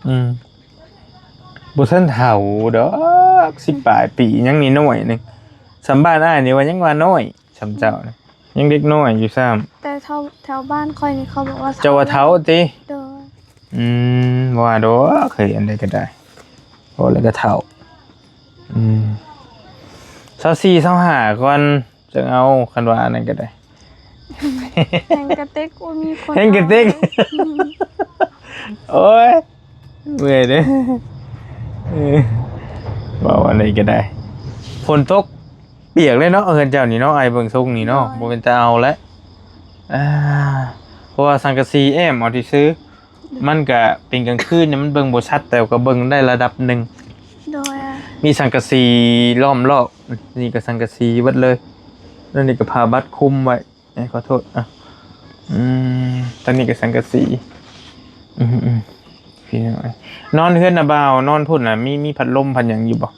ອືມ ບໍ່ທັນເຖົ້າດອກ ສິບປາຍປີ ຍັງນ້ອຍໆໜຶ່ງ. ສ່ຳບ້ານອ້າຍນີ້ວ່າຍັງວ່ານ້ອຍ ສ່ຳເຈົ້ານະ ຍັງເດັກນ້ອຍຢູ່ຊ້ຳ. ແຕ່ແຖວ ແຖວບ້ານຂ້ອຍນີ້ເຂົາບອກວ່າເຖົ້າ. ເຈົ້າວ່າເຖົ້າຕິ? ໂດຍ. ອືມ ບໍ່ວ່າດອກເຮີ້ຍ ອັນໃດກໍໄດ້ ເວົ້າແລ້ວກໍເຖົ້າ. ອືມ ຊາວສີ່ ຊາວຫ້າກ່ອນ ຈັ່ງເອົາ ຄັນວ່າອັນນັ້ນກໍໄດ້. ແຮງກະເຕັກ ໂອ້ຍ ມີຄົນ ແຮງກະເຕັກ ເອົາເລີຍ. ໂອ້ຍ ເມື່ອຍເດ້. ເອີ ເວົ້າອັນໃດກໍໄດ້. ຝົນຕົກປຽກເລີຍເນາະ ເຮືອນເຈົ້ານີ້ເນາະ ອ້າຍເບິ່ງຊົງນີ້ເນາະ. ໂດຍ. ບໍ່ເປັນຕາເອົາແລ້ວ ອ່າ ເພາະວ່າສັງກະສີແອ້ມເອົາຊື່ໆ ມັນກະເປັນກາງຄືນ ມັນເບິ່ງບໍ່ຊັດ ແຕ່ກໍເບິ່ງໄດ້ລະດັບໜຶ່ງ. ໂດຍ. ມີສັງກະສີລ້ອມລອບ ນີ້ກໍສັງກະສີເບິດເລີຍ ແລ້ວນີ້ກໍຜ້າບັດຄຸມໄວ້. ເອີ ຂໍໂທດ ອ່ະ ອືມ ຕອນນີ້ກໍສັງກະສີ. ອືມໆ ພີ່ນ້ອງເອີຍ ນອນເຮືອນນະບ່າວ ນອນພຸ້ນນະ ມີ ມີພັດລົມພັດຫຍັງຢູ່ບໍ່?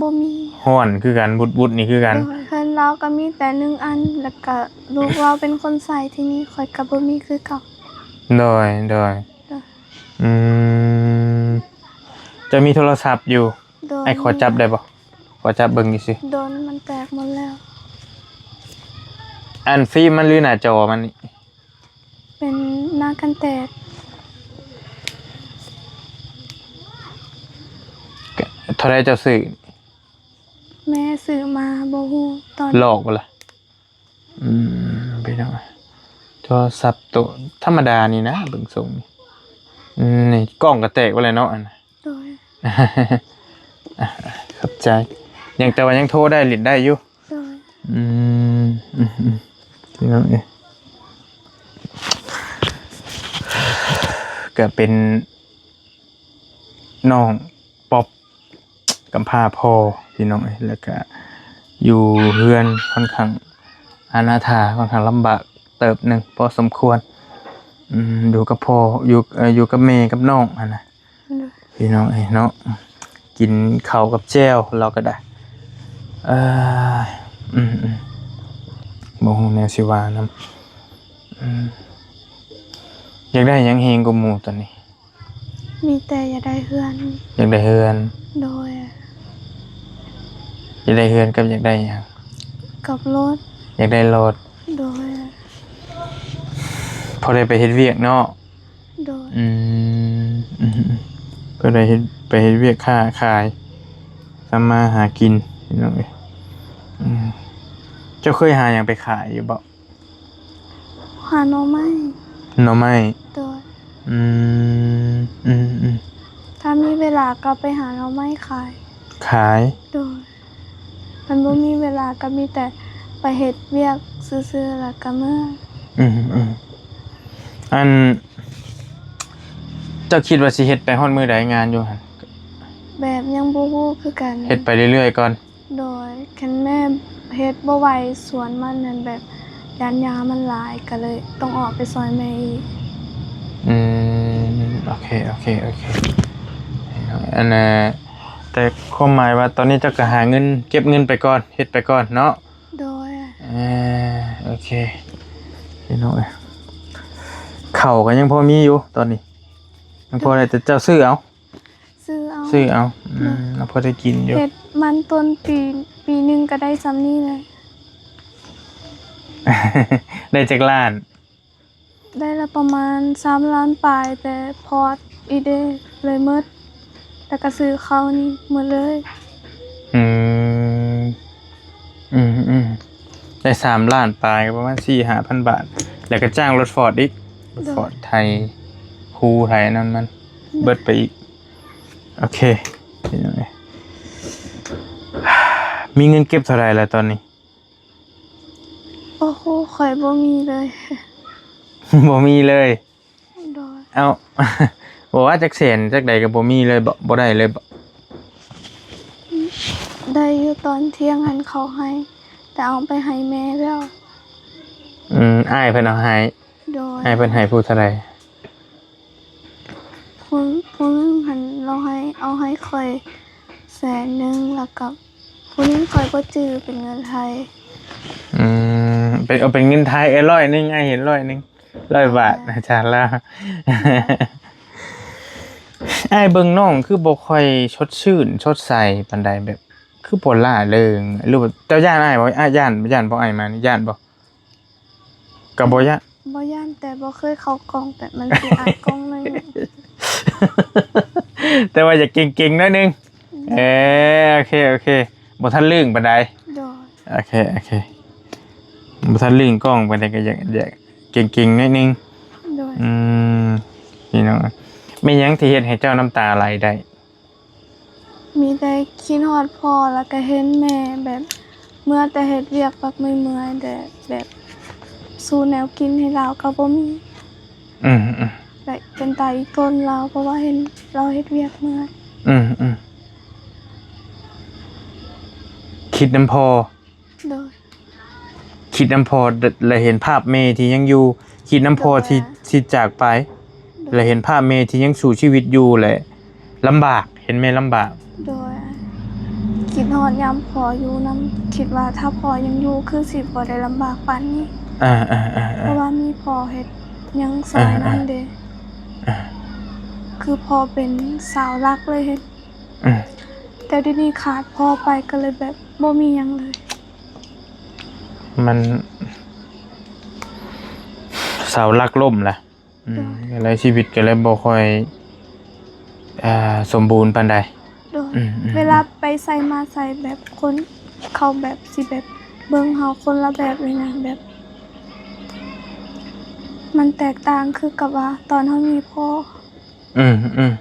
ບໍ່ມີ. ຮ້ອນຄືກັນ ວຸດໆນີ້ຄືກັນ. ໂດຍ. ເຮືອນລາວກໍມີແຕ່ໜຶ່ງອັນ ແລ້ວກໍລູກລາວເປັນຄົນໃຊ້ທີ່ນີ້ ຂ້ອຍກໍບໍ່ມີຄືເກົ່າ. ໂດຍ ໂດຍ. ໂດຍ. ອືມ ເຈົ້າມີໂທລະສັບຢູ່? ໂດຍ. ອ້າຍຂໍຈັບໄດ້ບໍ່? ຂໍຈັບເບິ່ງຊື່ໆ. ໂດນ ມັນແຕກໝົດແລ້ວ. ອັນຟີມມັນ ຫຼື ໜ້າຈໍມັນນີ້? ເປັນໜ້າກັນແດດ. ເທົ່າໃດເຈົ້າຊື້? ແມ່ຊື້ມາ ບໍ່ຮູ້ຕອນ ຫຼອກບໍ່ລະ? ອືມ ພີ່ນ້ອງ ໂທລະສັບໂຕທຳມະດານີ້ນະ ເບິ່ງຊົງນີ້. ອືມ ນີ້ກ້ອງກໍແຕກໄປແລ້ວເນາະ ອັນ ໂດຍ. ຂອບໃຈ. ຍັງ ແຕ່ວ່າຍັງໂທໄດ້ ຫຼິ້ນໄດ້ຢູ່. ໂດຍ. ອືມ ອືມ ອືມ ພີ່ນ້ອງເອີຍ ກໍເປັນນ້ອງປັອບ ກຳພ້າພໍ່ ພີ່ນ້ອງເອີຍ ແລ້ວກະຢູ່ເຮືອນຂ້ອນຂ້າງອະນາຖາ ຂ້ອນຂ້າງລຳບາກເຕີບໜຶ່ງພໍສົມຄວນ. ອືມ ຢູ່ກັບພໍ່ ຢູ່ ເອີ ຢູ່ກັບແມ່ກັບນ້ອງຫັ້ນນະ. ໂດຍ. ພີ່ນ້ອງເອີຍເນາະ ກິນເຂົ້າກັບແຈ່ວລາວກໍໄດ້. ເອີ ອືມໆ ບໍ່ຮູ້ແນວຊິວ່ານຳ. ອືມ ຢາກໄດ້ຫຍັງແຮງກວ່າໝູ່ຕອນນີ້? ມີແຕ່ຢາກໄດ້ເຮືອນ. ຢາກໄດ້ເຮືອນ. ໂດຍ. ຢາກໄດ້ເຮືອນກັບຢາກໄດ້ຫຍັງ? ກັບລົດ. ຢາກໄດ້ລົດ. ໂດຍ. ພໍໄດ້ໄປເຮັດວຽກເນາະ. ໂດຍ. ອືມ ອືມ ອືມ ກໍໄດ້ເຮັດ ໄປເຮັດວຽກຄ້າຂາຍ ທຳມາຫາກິນ ພີ່ນ້ອງເອີຍ. ອືມ ເຈົ້າເຄີຍຫາຫຍັງໄປຂາຍຢູ່ບໍ່? ຫາໜໍ່ໄມ້. ໜໍ່ໄມ້. ໂດຍ. ອືມ ອືມ ອືມ ຖ້າມີເວລາກໍໄປຫາໜໍ່ໄມ້ຂາຍ. ຂາຍ. ໂດຍ. ຄັນບໍ່ມີເວລາກໍມີແຕ່ໄປເຮັດວຽກຊື່ໆ ແລ້ວກໍເມືອ. ອືມ ອືມ ອັນ ເຈົ້າຄິດວ່າຊິເຮັດໄປຮອດມື້ໃດງານຢູ່ຫັ້ນ? ແບບຍັງບໍ່ຮູ້ຄືກັນ. ເຮັດໄປເລື້ອຍໆກ່ອນ. ໂດຍ. ຄັນແມ່ເຮັດບໍ່ໄຫວສວນມັນນັ້ນ ແບບຢ້ານຫຍ້າມັນຫຼາຍ ກໍເລີຍຕ້ອງອອກໄປຊ່ອຍແມ່ອີກ. ອືມ ໂອເຄ ໂອເຄ ໂອເຄ. ອັນນ່າ ແຕ່ຄວາມໝາຍວ່າຕອນນີ້ເຈົ້າກໍຫາເງິນ ເກັບເງິນໄປກ່ອນ ເຮັດໄປກ່ອນເນາະ. ໂດຍ. ເອີ ໂອເຄ ພີ່ນ້ອງເອີຍ ເຂົ້າກໍຍັງພໍມີຢູ່ຕອນນີ້ ຍັງພໍໄດ້ ແຕ່ເຈົ້າຊື້ເອົາ. ຊື້ເອົາ. ຊື້ເອົາ. ອືມ ໂດຍ. ຍັງພໍໄດ້ກິນຢູ່. ເຮັດມັນຕົ້ນປີ ປີໜຶ່ງກໍໄດ້ສ່ຳນີ້ແຫຼະ. ໄດ້ຈັກລ້ານ? ໄດ້ລະປະມານສາມລ້ານປາຍ ແຕ່ພອດອີກເດ້ ເລີຍໝົດ ແລ້ວກໍຊື້ເຂົ້ານີ້ໝົດເລີຍ. ອືມ ອືມໆ ໄດ້ສາມລ້ານປາຍ ກໍປະມານສີ່ຫ້າພັນບາດ ແລ້ວກໍຈ້າງລົດຟອດອີກ. ໂດຍ. ລົດຟອດໄຖ ຄູໄຖນັ້ນມັນ ໂດຍ ເບິດໄປອີກ. ໂອເຄ ພີ່ນ້ອງເອີຍ ມີເງິນເກັບເທົ່າໃດລະຕອນນີ້? ໂອ້ໂຫ ຂ້ອຍບໍ່ມີເລີຍ. ບໍ່ມີເລີຍ? ໂດຍ. ເອົ້າ ບໍ່ວ່າຈັກແສນຈັກໃດກໍບໍ່ມີເລີຍບໍ? ບໍ່ໄດ້ເລີຍບໍ? ໄດ້ຢູ່ຕອນທ່ຽງຫັ້ນເຂົາໃຫ້ ແຕ່ເອົາໄປໃຫ້ແມ່ແລ້ວ. ອືມ ອ້າຍເພິ່ນເອົາໃຫ້. ໂດຍ. ອ້າຍເພິ່ນໃຫ້ຜູ້ເທົ່າໃດ? ຜູ້ ຜູ້ໜຶ່ງຫັ້ນລາວໃຫ້ ເອົາໃຫ້ຂ້ອຍແສນໜຶ່ງ ແລ້ວກໍຜູ້ໜຶ່ງຂ້ອຍບໍ່ຈື່ເປັນເງິນໄທ. ອືມ ເປັນ ເອົາເປັນເງິນໄທ ເອີ ຮ້ອຍໜຶ່ງ ອ້າຍເຫັນຮ້ອຍໜຶ່ງ ຮ້ອຍບາດ ອາຈານລາວ. ອ້າຍເບິ່ງນ້ອງຄືບໍ່ຄ່ອຍສົດຊື່ນສົດໃສປານໃດ ແບບຄືບໍ່ລ່າເລີງ ຫຼືວ່າເຈົ້າຢ້ານອ້າຍບໍ່? ອ້າຍຢ້ານ ຢ້ານບໍ່? ອ້າຍມານີ້ຢ້ານບໍ່? ກໍບໍ່ຢ້ານ ບໍ່ຢ້ານ ແຕ່ບໍ່ເຄີຍເຂົ້າກ້ອງ ແບບມັນຊິອາຍກ້ອງໜ້ອຍໜຶ່ງ ແຕ່ວ່າຢາກເກັ່ງໆໜ້ອຍໜຶ່ງ. ອືມ ເອີ ໂອເຄ ໂອເຄ ບໍ່ທັນລຶ້ງປານໃດ. ໂດຍ ໂອເຄ ໂອເຄ ບໍ່ທັນລຶ້ງກ້ອງປານໃດ ກໍຢາກ ຢາກເກັ່ງໆໜ້ອຍໜຶ່ງ. ໂດຍ ອືມ ພີ່ນ້ອງ ແມ່ນຫຍັງທີ່ເຮັດໃຫ້ເຈົ້ານ້ຳຕາໄຫຼໄດ້? ມີແຕ່ຄິດຮອດພໍ່ ແລ້ວກໍເຫັນແມ່ ແບບເມື່ອແຕ່ເຮັດວຽກບັກເມື່ອຍໆ ແຕ່ແບບສູ້ແນວກິນໃຫ້ລາວກໍບໍ່ມີ. ອືມໆ ແບບເປັນຕາອີຕົນລາວ ເພາະວ່າເຫັນລາວເຮັດວຽກເມື່ອຍ. ອືມໆ ຄິດນຳພໍ່. ໂດຍ ຄິດນຳພໍ່ ແລະ ເຫັນພາບແມ່ທີ່ຍັງຢູ່ ຄິດນຳພໍ່ ໂດຍ ທີ່ ທີ່ຈາກໄປ ໂດຍ ແລະ ເຫັນພາບແມ່ທີ່ຍັງສູ້ຊີວິດຢູ່ ແລະ ລຳບາກ ເຫັນແມ່ລຳບາກ. ໂດຍ ຄິດຮອດຍາມພໍ່ຢູ່ນຳ ຄິດວ່າຖ້າພໍ່ຍັງຢູ່ຄືຊິບໍ່ໄດ້ລຳບາກປານນີ້. ອາໆໆ ເພາະວ່າມີພໍ່ເຮັດຫຍັງຊ່ອຍນຳເດ້. ອາໆ ຄືພໍ່ເປັນເສົາຫຼັກເລີຍເຮັດ. ອືມ ແຕ່ດຽວນີ້ຂາດພໍ່ໄປກໍເລີຍແບບບໍ່ມີຫຍັງເລີຍ. ມັນເສົາຫຼັກລົ້ມລະ. ອືມ ໂດຍ ກໍເລີຍຊີວິດກໍເລີຍບໍ່ຄ່ອຍ ອ່າ ສົມບູນປານໃດ. ໂດຍ ອືມໆໆ ເວລາໄປໃສມາໃສ ແບບຄົນເຂົາແບບຊິແບບເບິ່ງເຮົາຄົນລະແບບເລີຍນະ ແບບມັນແຕກຕ່າງຄືກັບວ່າຕອນເຮົາມີພໍ່. ອືມໆ ອືມ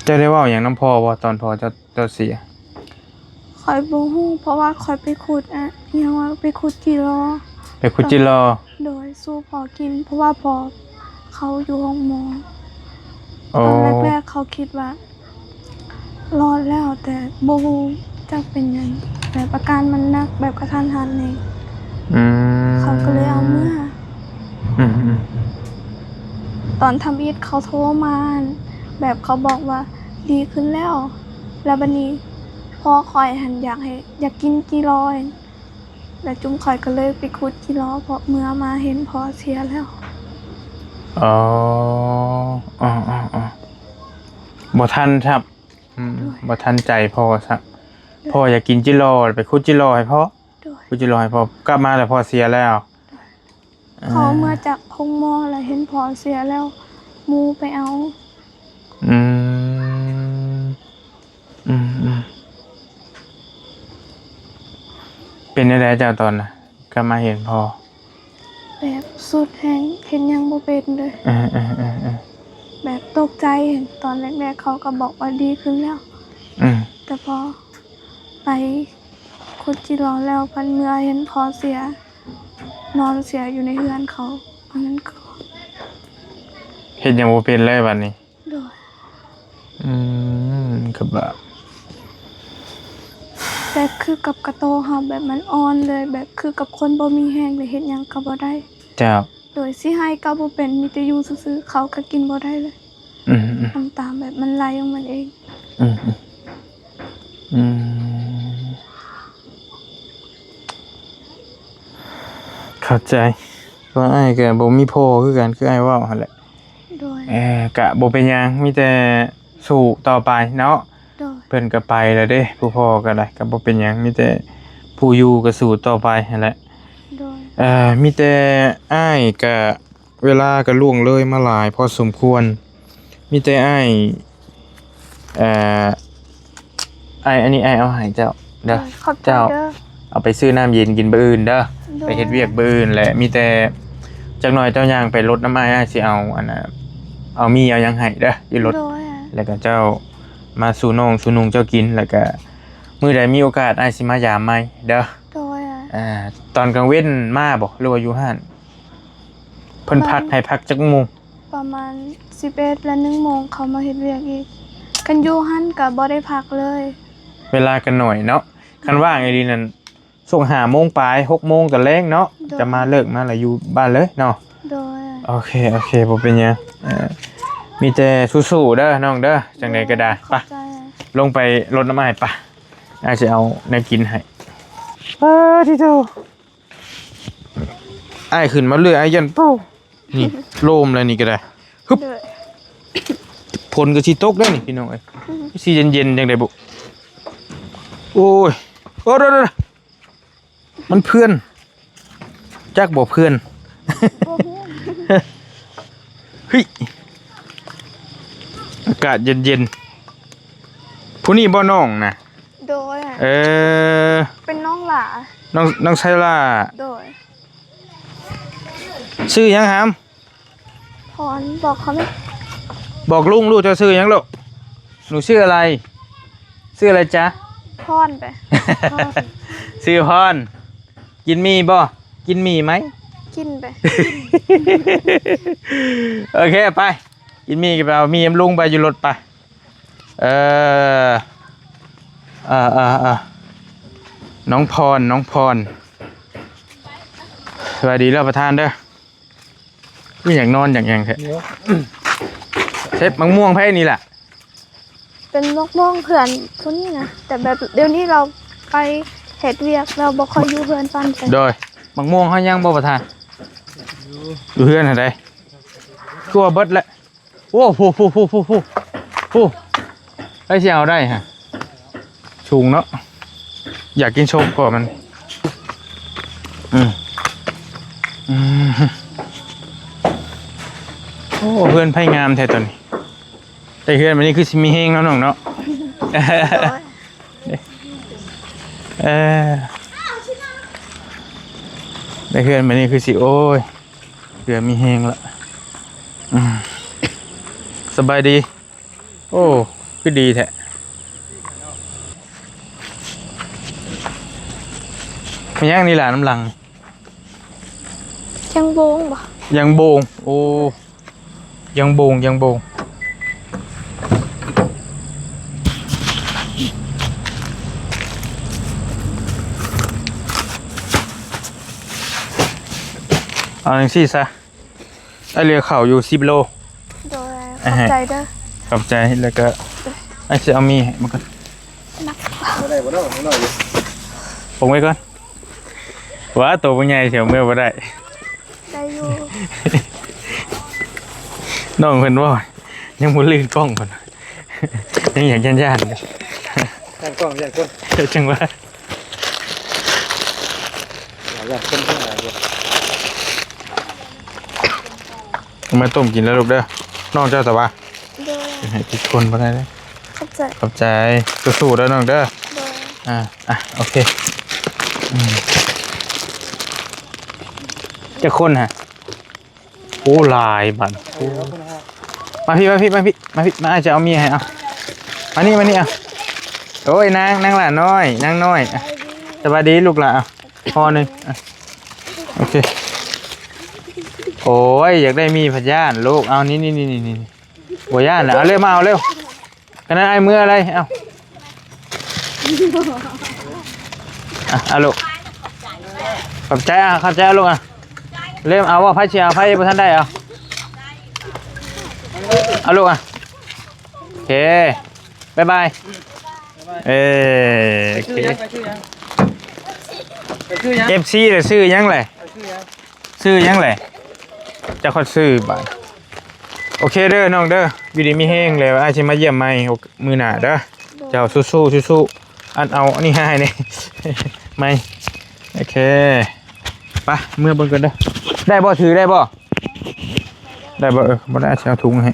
ເຈົ້າໄດ້ເວົ້າຫຍັງນຳພໍ່ບໍ່ ຕອນພໍ່ເຈົ້າ ເຈົ້າເສຍ? ຂ້ອຍບໍ່ຮູ້ ເພາະວ່າຂ້ອຍໄປຂຸດ ອະ ຫຍັງວ່າ ໄປຂຸດຈີລໍ. ໄປຂຸດຈີລໍ? ໂດຍ ສູ່ພໍ່ກິນ ເພາະວ່າພໍ່ເຂົາຢູ່ໂຮງໝໍ. ອໍ ຕອນແລກໆ ເຂົາຄິດວ່າ ລອດແລ້ວ ແຕ່ບໍ່ຮູ້ຈັກເປັນຫຍັງ ແບບອາການມັນໜັກແບບກະທັນຫັນນີ້. ອືມ ເຂົາກໍເລີຍເອົາເມືອ. ອືມໆ ຕອນທຳອິດເຂົາໂທມາ ແບບເຂົາບອກວ່າດີຂຶ້ນແລ້ວ ແລ້ວບັດນີ້ພໍ່ຂ້ອຍຫັ້ນຢາກໃຫ້ ຢາກກິນຈີລໍ ແລ້ວຈຸມຂ້ອຍກໍເລີຍໄປຂຸດຈີລໍ ເພາະເມືອມາເຫັນພໍ່ເສຍແລ້ວ. ອໍ ອໍໆ ບໍ່ທັນຊ້ຳ. ອືມ ໂດຍ ບໍ່ທັນໃຈພໍ່ຊ້ຳ. ໂດຍ ພໍ່ຢາກກິນຈິລໍ ໄປຂຸດຈິລໍໃຫ້ພໍ່. ໂດຍ ຂຸດຈິລໍໃຫ້ພໍ່ ກັບມາແລ້ວພໍ່ເສຍແລ້ວ. ໂດຍ ເອີ ເຂົາເມືອຈາກໂຮງໝໍແລ້ວເຫັນພໍ່ເສຍແລ້ວ ໝູ່ໄປເອົາ. ອືມ ອືມໆ ເປັນແນວໃດເຈົ້າຕອນນະ ກັບມາເຫັນພໍ່? ແບບສຸດແຮງ ເຮັດຫຍັງບໍ່ເປັນເລີຍ. ເອີໆໆໆ ແບບຕົກໃຈ ຕອນແລກໆ ເຂົາກໍບອກວ່າດີຂຶ້ນແລ້ວ. ອືມ ແຕ່ພໍໄປຂຸດຈິລໍແລ້ວ ພັດເມືອເຫັນພໍ່ເສຍ ນອນເສຍຢູ່ໃນເຮືອນເຂົາ ອັນນັ້ນກໍ ເຮັດຫຍັງບໍ່ເປັນເລີຍບັດນີ້. ໂດຍ ອືມ ກໍບາບ ແບບຄືກັບກະໂຕເຮົາ ແບບມັນອ່ອນເລີຍ ແບບຄືກັບຄົນບໍ່ມີແຮງເລີຍ ເຮັດຫຍັງກໍບໍ່ໄດ້. ເຈົ້າ ໂດຍ ຊິໃຫ້ກໍບໍ່ເປັນ ມີແຕ່ຢູ່ຊື່ໆ ເຂົ້າກໍກິນບໍ່ໄດ້ເລີຍ. ອືມໆ ນ້ຳຕາແບບມັນໄຫຼຂອງມັນເອງ. ອືມໆ ອືມ ເຂົ້າໃຈ ວ່າອ້າຍກໍບໍ່ມີພໍ່ຄືກັນ ຄືອ້າຍເວົ້າຫັ້ນແຫຼະ. ໂດຍ ເອີ ກະບໍ່ເປັນຫຍັງ ມີແຕ່ສູ້ຕໍ່ໄປເນາະ. ໂດຍ ເພິ່ນກໍໄປແລ້ວເດ້ ຜູ້ພໍ່ກໍໄດ້ ກໍບໍ່ເປັນຫຍັງ ມີແຕ່ຜູ້ຢູ່ກໍສູ້ຕໍ່ໄປຫັ້ນແຫຼະ. ໂດຍ ເອີ ມີແຕ່ອ້າຍກໍ ເວລາກໍລ່ວງເລີຍມາຫຼາຍພໍສົມຄວນ ມີແຕ່ອ້າຍ ເອີ ອ້າຍ ອັນນີ້ອ້າຍເອົາໃຫ້ເຈົ້າເດີ. ໂດຍ ຂອບໃຈເດີ ເຈົ້າເອົາໄປຊື້ນ້ຳເຢັນກິນມື້ອື່ນເດີ. ໂດຍ ໄປເຮັດວຽກມື້ອື່ນແຫຼະ ມີແຕ່ຈັກໜ່ອຍເຈົ້າຍ່າງໄປລົດນຳອ້າຍ ອ້າຍຊິເອົາອັນນ່າ ເອົາໝີ່ເອົາຫຍັງໃຫ້ເດີຢູ່ລົດ. ໂດຍ ແລ້ວກໍເຈົ້າມາສູ່ນ້ອງສູ່ນຸ່ງເຈົ້າກິນ ແລ້ວກໍມື້ໃດມີໂອກາດອ້າຍຊິມາຢາມໃໝ່ເດີ. ໂດຍ ອ່າ ຕອນກາງເວັນມາບໍ່ ຫຼືວ່າຢູ່ຮ້ານ? ເພິ່ນພັກໃຫ້ພັກຈັກໂມງ? ປະມານສິບເອັດ ແລະ ໜຶ່ງໂມງເຂົາມາເຮັດວຽກອີກ. ຄັນຢູ່ຫັ້ນກະບໍ່ໄດ້ພັກເລີຍ ເວລາກະໜ້ອຍເນາະ. ຄັນວ່າງອີ່ຫຼີນັ້ນ ຊ່ວງຫ້າໂມງປາຍ ຫົກໂມງຕອນແລງເນາະ. ໂດຍ ຈະມາເລີກມາລະຢູ່ບ້ານເລີຍເນາະ. ໂດຍ ໂອເຄ ໂອເຄ ບໍ່ເປັນຫຍັງ. ເອີ ມີແຕ່ສູ້ໆເດີນ້ອງເດີ ຈັ່ງໃດກໍໄດ້. ໂດຍ ໄປ ຂອບໃຈ ລົງໄປລົດນ້ຳອ້າຍປະ ອ້າຍຊິເອົາແນວກິນໃຫ້. ປາດຕິໂທ ອ້າຍຂຶ້ນມາເລື້ອຍ ອ້າຍຢ້ານເປົ່າ ນີ້ ໂລມແລ້ວນີ້ກໍໄດ້ ຮຶບ ໂດຍ ຝົນກໍຊິຕົກແລ້ວນີ້ພີ່ນ້ອງເອີຍ ອືມ ຊິເຢັນໆ ຈັ່ງໃດບຸ ໂອ້ຍ ໂອ້ ເດີໆ ມັນເພື່ອນ ຈັກບໍ່ເພື່ອນ ບໍ່ເພື່ອນ ເຮີ້ຍ ອາກາດເຢັນໆ ຜູ້ນີ້ບໍ່ນ້ອງນະ? ໂດຍ ເອີ ເປັນນ້ອງຫຼ້າ ນ້ອງ ນ້ອງໄຊລາ ໂດຍ ຊື່ຫຍັງຫາມ? ພອນ ບອກເຂົາແມ່ ບອກລຸງລູກ ເຈົ້າຊື່ຫຍັງລູກ? ໜູຊື່ອະໄລ? ຊື່ອະໄລຈະ? ພອນໄປ ຊື່ພອນ ກິນໝີ່ບໍ່? ກິນໝີ່ໄໝ? ກິນໄປ ໂອເຄ ໄປ ກິນໝີ່ກໍໄປເອົາໝີ່ນຳລຸງໄປຢູ່ລົດໄປ ເອີ ເອີ ເອີ ເອີ ນ້ອງພອນ ນ້ອງພອນ ສະບາຍດີເດີປະທານເດີ ຄືຢາກນອນຢາກຫຍັງແທ້ ເຮັດໝາກມ່ວງໃຜນີ້ລະ? ເປັນໝາກມ່ວງເພື່ອນຜູ້ນີ້ນະ ແຕ່ແບບດຽວນີ້ລາວໄປເຮັດວຽກ ລາວບໍ່ຄ່ອຍຢູ່ເຮືອນປານໃດ ໂດຍ ໝາກມ່ວງເຮົາຍັງບໍ່ປະທານ? ຢູ່ເຮືອນຫັ້ນໃດ ຄືວ່າເບິດແລ້ວ ໂອ້ ຜູ້ ຜູ້ ຜູ້ ຜູ້ ຜູ້ ຜູ້ ໃຜຊິເອົາໄດ້ຫະ ສູງເນາະ ຢາກກິນສົມກໍມັນ ອືມ ອືມ ໂອ້ ເຮືອນໃຜງາມແທ້ຕອນນີ້ ໄດ້ເຮືອນບັດນີ້ຄືຊິມີແຮງເນາະນ້ອງເນາະ ໂດຍ ເອີ ໄດ້ເຮືອນບັດນີ້ຄືຊິ ໂອ້ຍ ເຮືອນມີແຮງລະ ອືມ ສະບາຍດີ ໂອ້ ຄືດີແທ້ ແມ່ນຫຍັງນີ້ຫຼ້ານຳຫຼັງ? ຢາງໂບງບໍ່? ຢາງໂບງ ໂອ້ ຢາງໂບງ ຢາງໂບງ ເອົາຈັ່ງຊີ້ຊະ ອ້າຍເຫຼືອເຂົ້າຢູ່ສິບໂລ ໂດຍ ຂອບໃຈເດີ ຂອບໃຈ ແລ້ວກໍອ້າຍຊິເອົາມີໃຫ້ມັນກ່ອນ ບໍ່ໄດ້ບໍ່ເນາະ ນ້ອຍຢູ່ ປົງໄວ້ກ່ອນ ວ່າໂຕບໍ່ໃຫຍ່ຊິເອົາເມືອບໍ່ໄດ້ ໄດ້ຢູ່ ນ້ອງເພິ່ນເວົ້າ ຍັງບໍ່ລື່ນກ້ອງເພິ່ນ ຍັງຢາກຢ້ານໆ ຢ້ານກ້ອງ ຢ້ານຄົນ ຈັ່ງວ່າ ເອົາມາຕົ້ມກິນແລ້ວລູກເດີ ນ້ອງເຈົ້າຕະຫວາ ໂດຍ ໃຫ້ຕິດຄົນບໍ່ໄດ້ເດີ ຂອບໃຈ ຂອບໃຈ ສູ້ໆເດີນ້ອງເດີ ໂດຍ ອ່າ ອ່ະ ໂອເຄ ອືມ ຈັກຄົນຫະ? ໂອ້ ຫຼາຍບາດ ໂອ້ ມາພີ້ ມາພີ້ ມາພີ້ ມາພີ້ ມາ ອ້າຍຈະເອົາມີໃຫ້ ເອົາ ມານີ້ ມານີ້ ເອົາ ໂອ້ຍ ນາງ ນາງຫຼ້ານ້ອຍ ນາງນ້ອຍ ອ່ະ ສະບາຍດີລູກຫຼ້າ ເອົາ ຫໍ່ໜຶ່ງ ອ່ະ ໂອເຄ ໂອ້ຍ ຢາກໄດ້ມີພັດຢ້ານລູກ ເອົາ ນີ້ ນີ້ ບໍ່ຢ້ານແຫຼະ ເອົາເລັວ ມາເອົາເລັວ ກະນັ້ນອ້າຍເມືອເລີຍ ເອົາ ອ່ະ ເອົາລູກ ຂອບໃຈ ອ່ະ ຂອບໃຈ ເອົາລູກ ອ່ະ ເລັວ ເອົາບໍ່ ໃຜຊິເອົາ ໃຜບໍ່ທັນໄດ້ ເອົາ ເອົາລູກ ອ່ະ ໂອເຄ ບາຍບາຍ ເອີ ໂອເຄ ເອັຟຊີ ລະ ຊື່ຫຍັງແຫຼະ? ຊື່ຫຍັງແຫຼະ? ຈັກຂ້ອຍຊື່ບາດ ໂອເຄເດີນ້ອງເດີ ຢູ່ດີມີແຮງ ແລ້ວອ້າຍຊິມາຢ້ຽມໃໝ່ມື້ໜ້າເດີ ເຈົ້າສູ້ໆ ສູ້ໆ ອັນເອົາອັນນີ້ໃຫ້ແດ່ ໃໝ່ ໂອເຄ ໄປ ເມືອເບິ່ງກ່ອນເດີ ໄດ້ບໍ່? ຖືໄດ້ບໍ່? ໄດ້ບໍ່? ເອີ ບໍ່ໄດ້ ອ້າຍຊິເອົາຖົງໃຫ້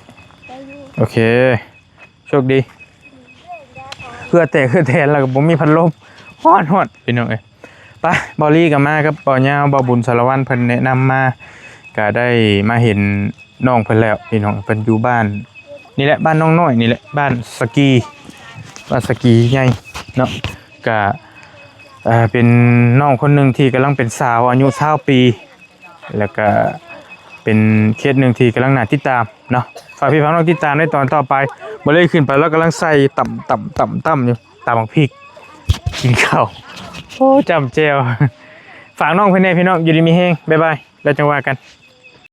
ໂອເຄ ໂຊກດີ ເຫື່ອແຕກເຫື່ອແຕນ ແລ້ວກໍບໍ່ມີພັດລົມ ຮ້ອນໆ ພີ່ນ້ອງເອີຍ ໄປ ບ່າວລີກໍມາກັບບ່າວຍາວ ບ່າວບຸນສາລະວັນ ເພິ່ນແນະນຳມາ ກໍໄດ້ມາເຫັນນ້ອງເພິ່ນແລ້ວ ພີ່ນ້ອງ ເພິ່ນຢູ່ບ້ານນີ້ແຫຼະ ບ້ານນ້ອງນ້ອຍນີ້ແຫຼະ ບ້ານສະກີ ບ້ານສະກີໃຫຍ່ເນາະ ກໍ ເປັນນ້ອງຄົນໜຶ່ງທີ່ກຳລັງເປັນສາວ ອາຍຸຊາວປີ ແລ້ວກະເປັນເຄສໜຶ່ງທີ່ກຳລັງໜ້າຕິດຕາມເນາະ ຝາກພີ່ຝາກນ້ອງຕິດຕາມໃນຕອນຕໍ່ໄປ ບໍ່ໄດ້ຂຶ້ນໄປ ລາວກຳລັງໃສ່ຕຳໆໆໆຢູ່ ຕຳບັກພິກ ກິນເຂົ້າ ໂອ້ ຈ້ຳແຈ່ວ ຝາກນ້ອງເພິ່ນແດ່ພີ່ນ້ອງ ຢູ່ດີມີແຮງ ບາຍບາຍ ແລ້ວຈັ່ງວ່າກັນ.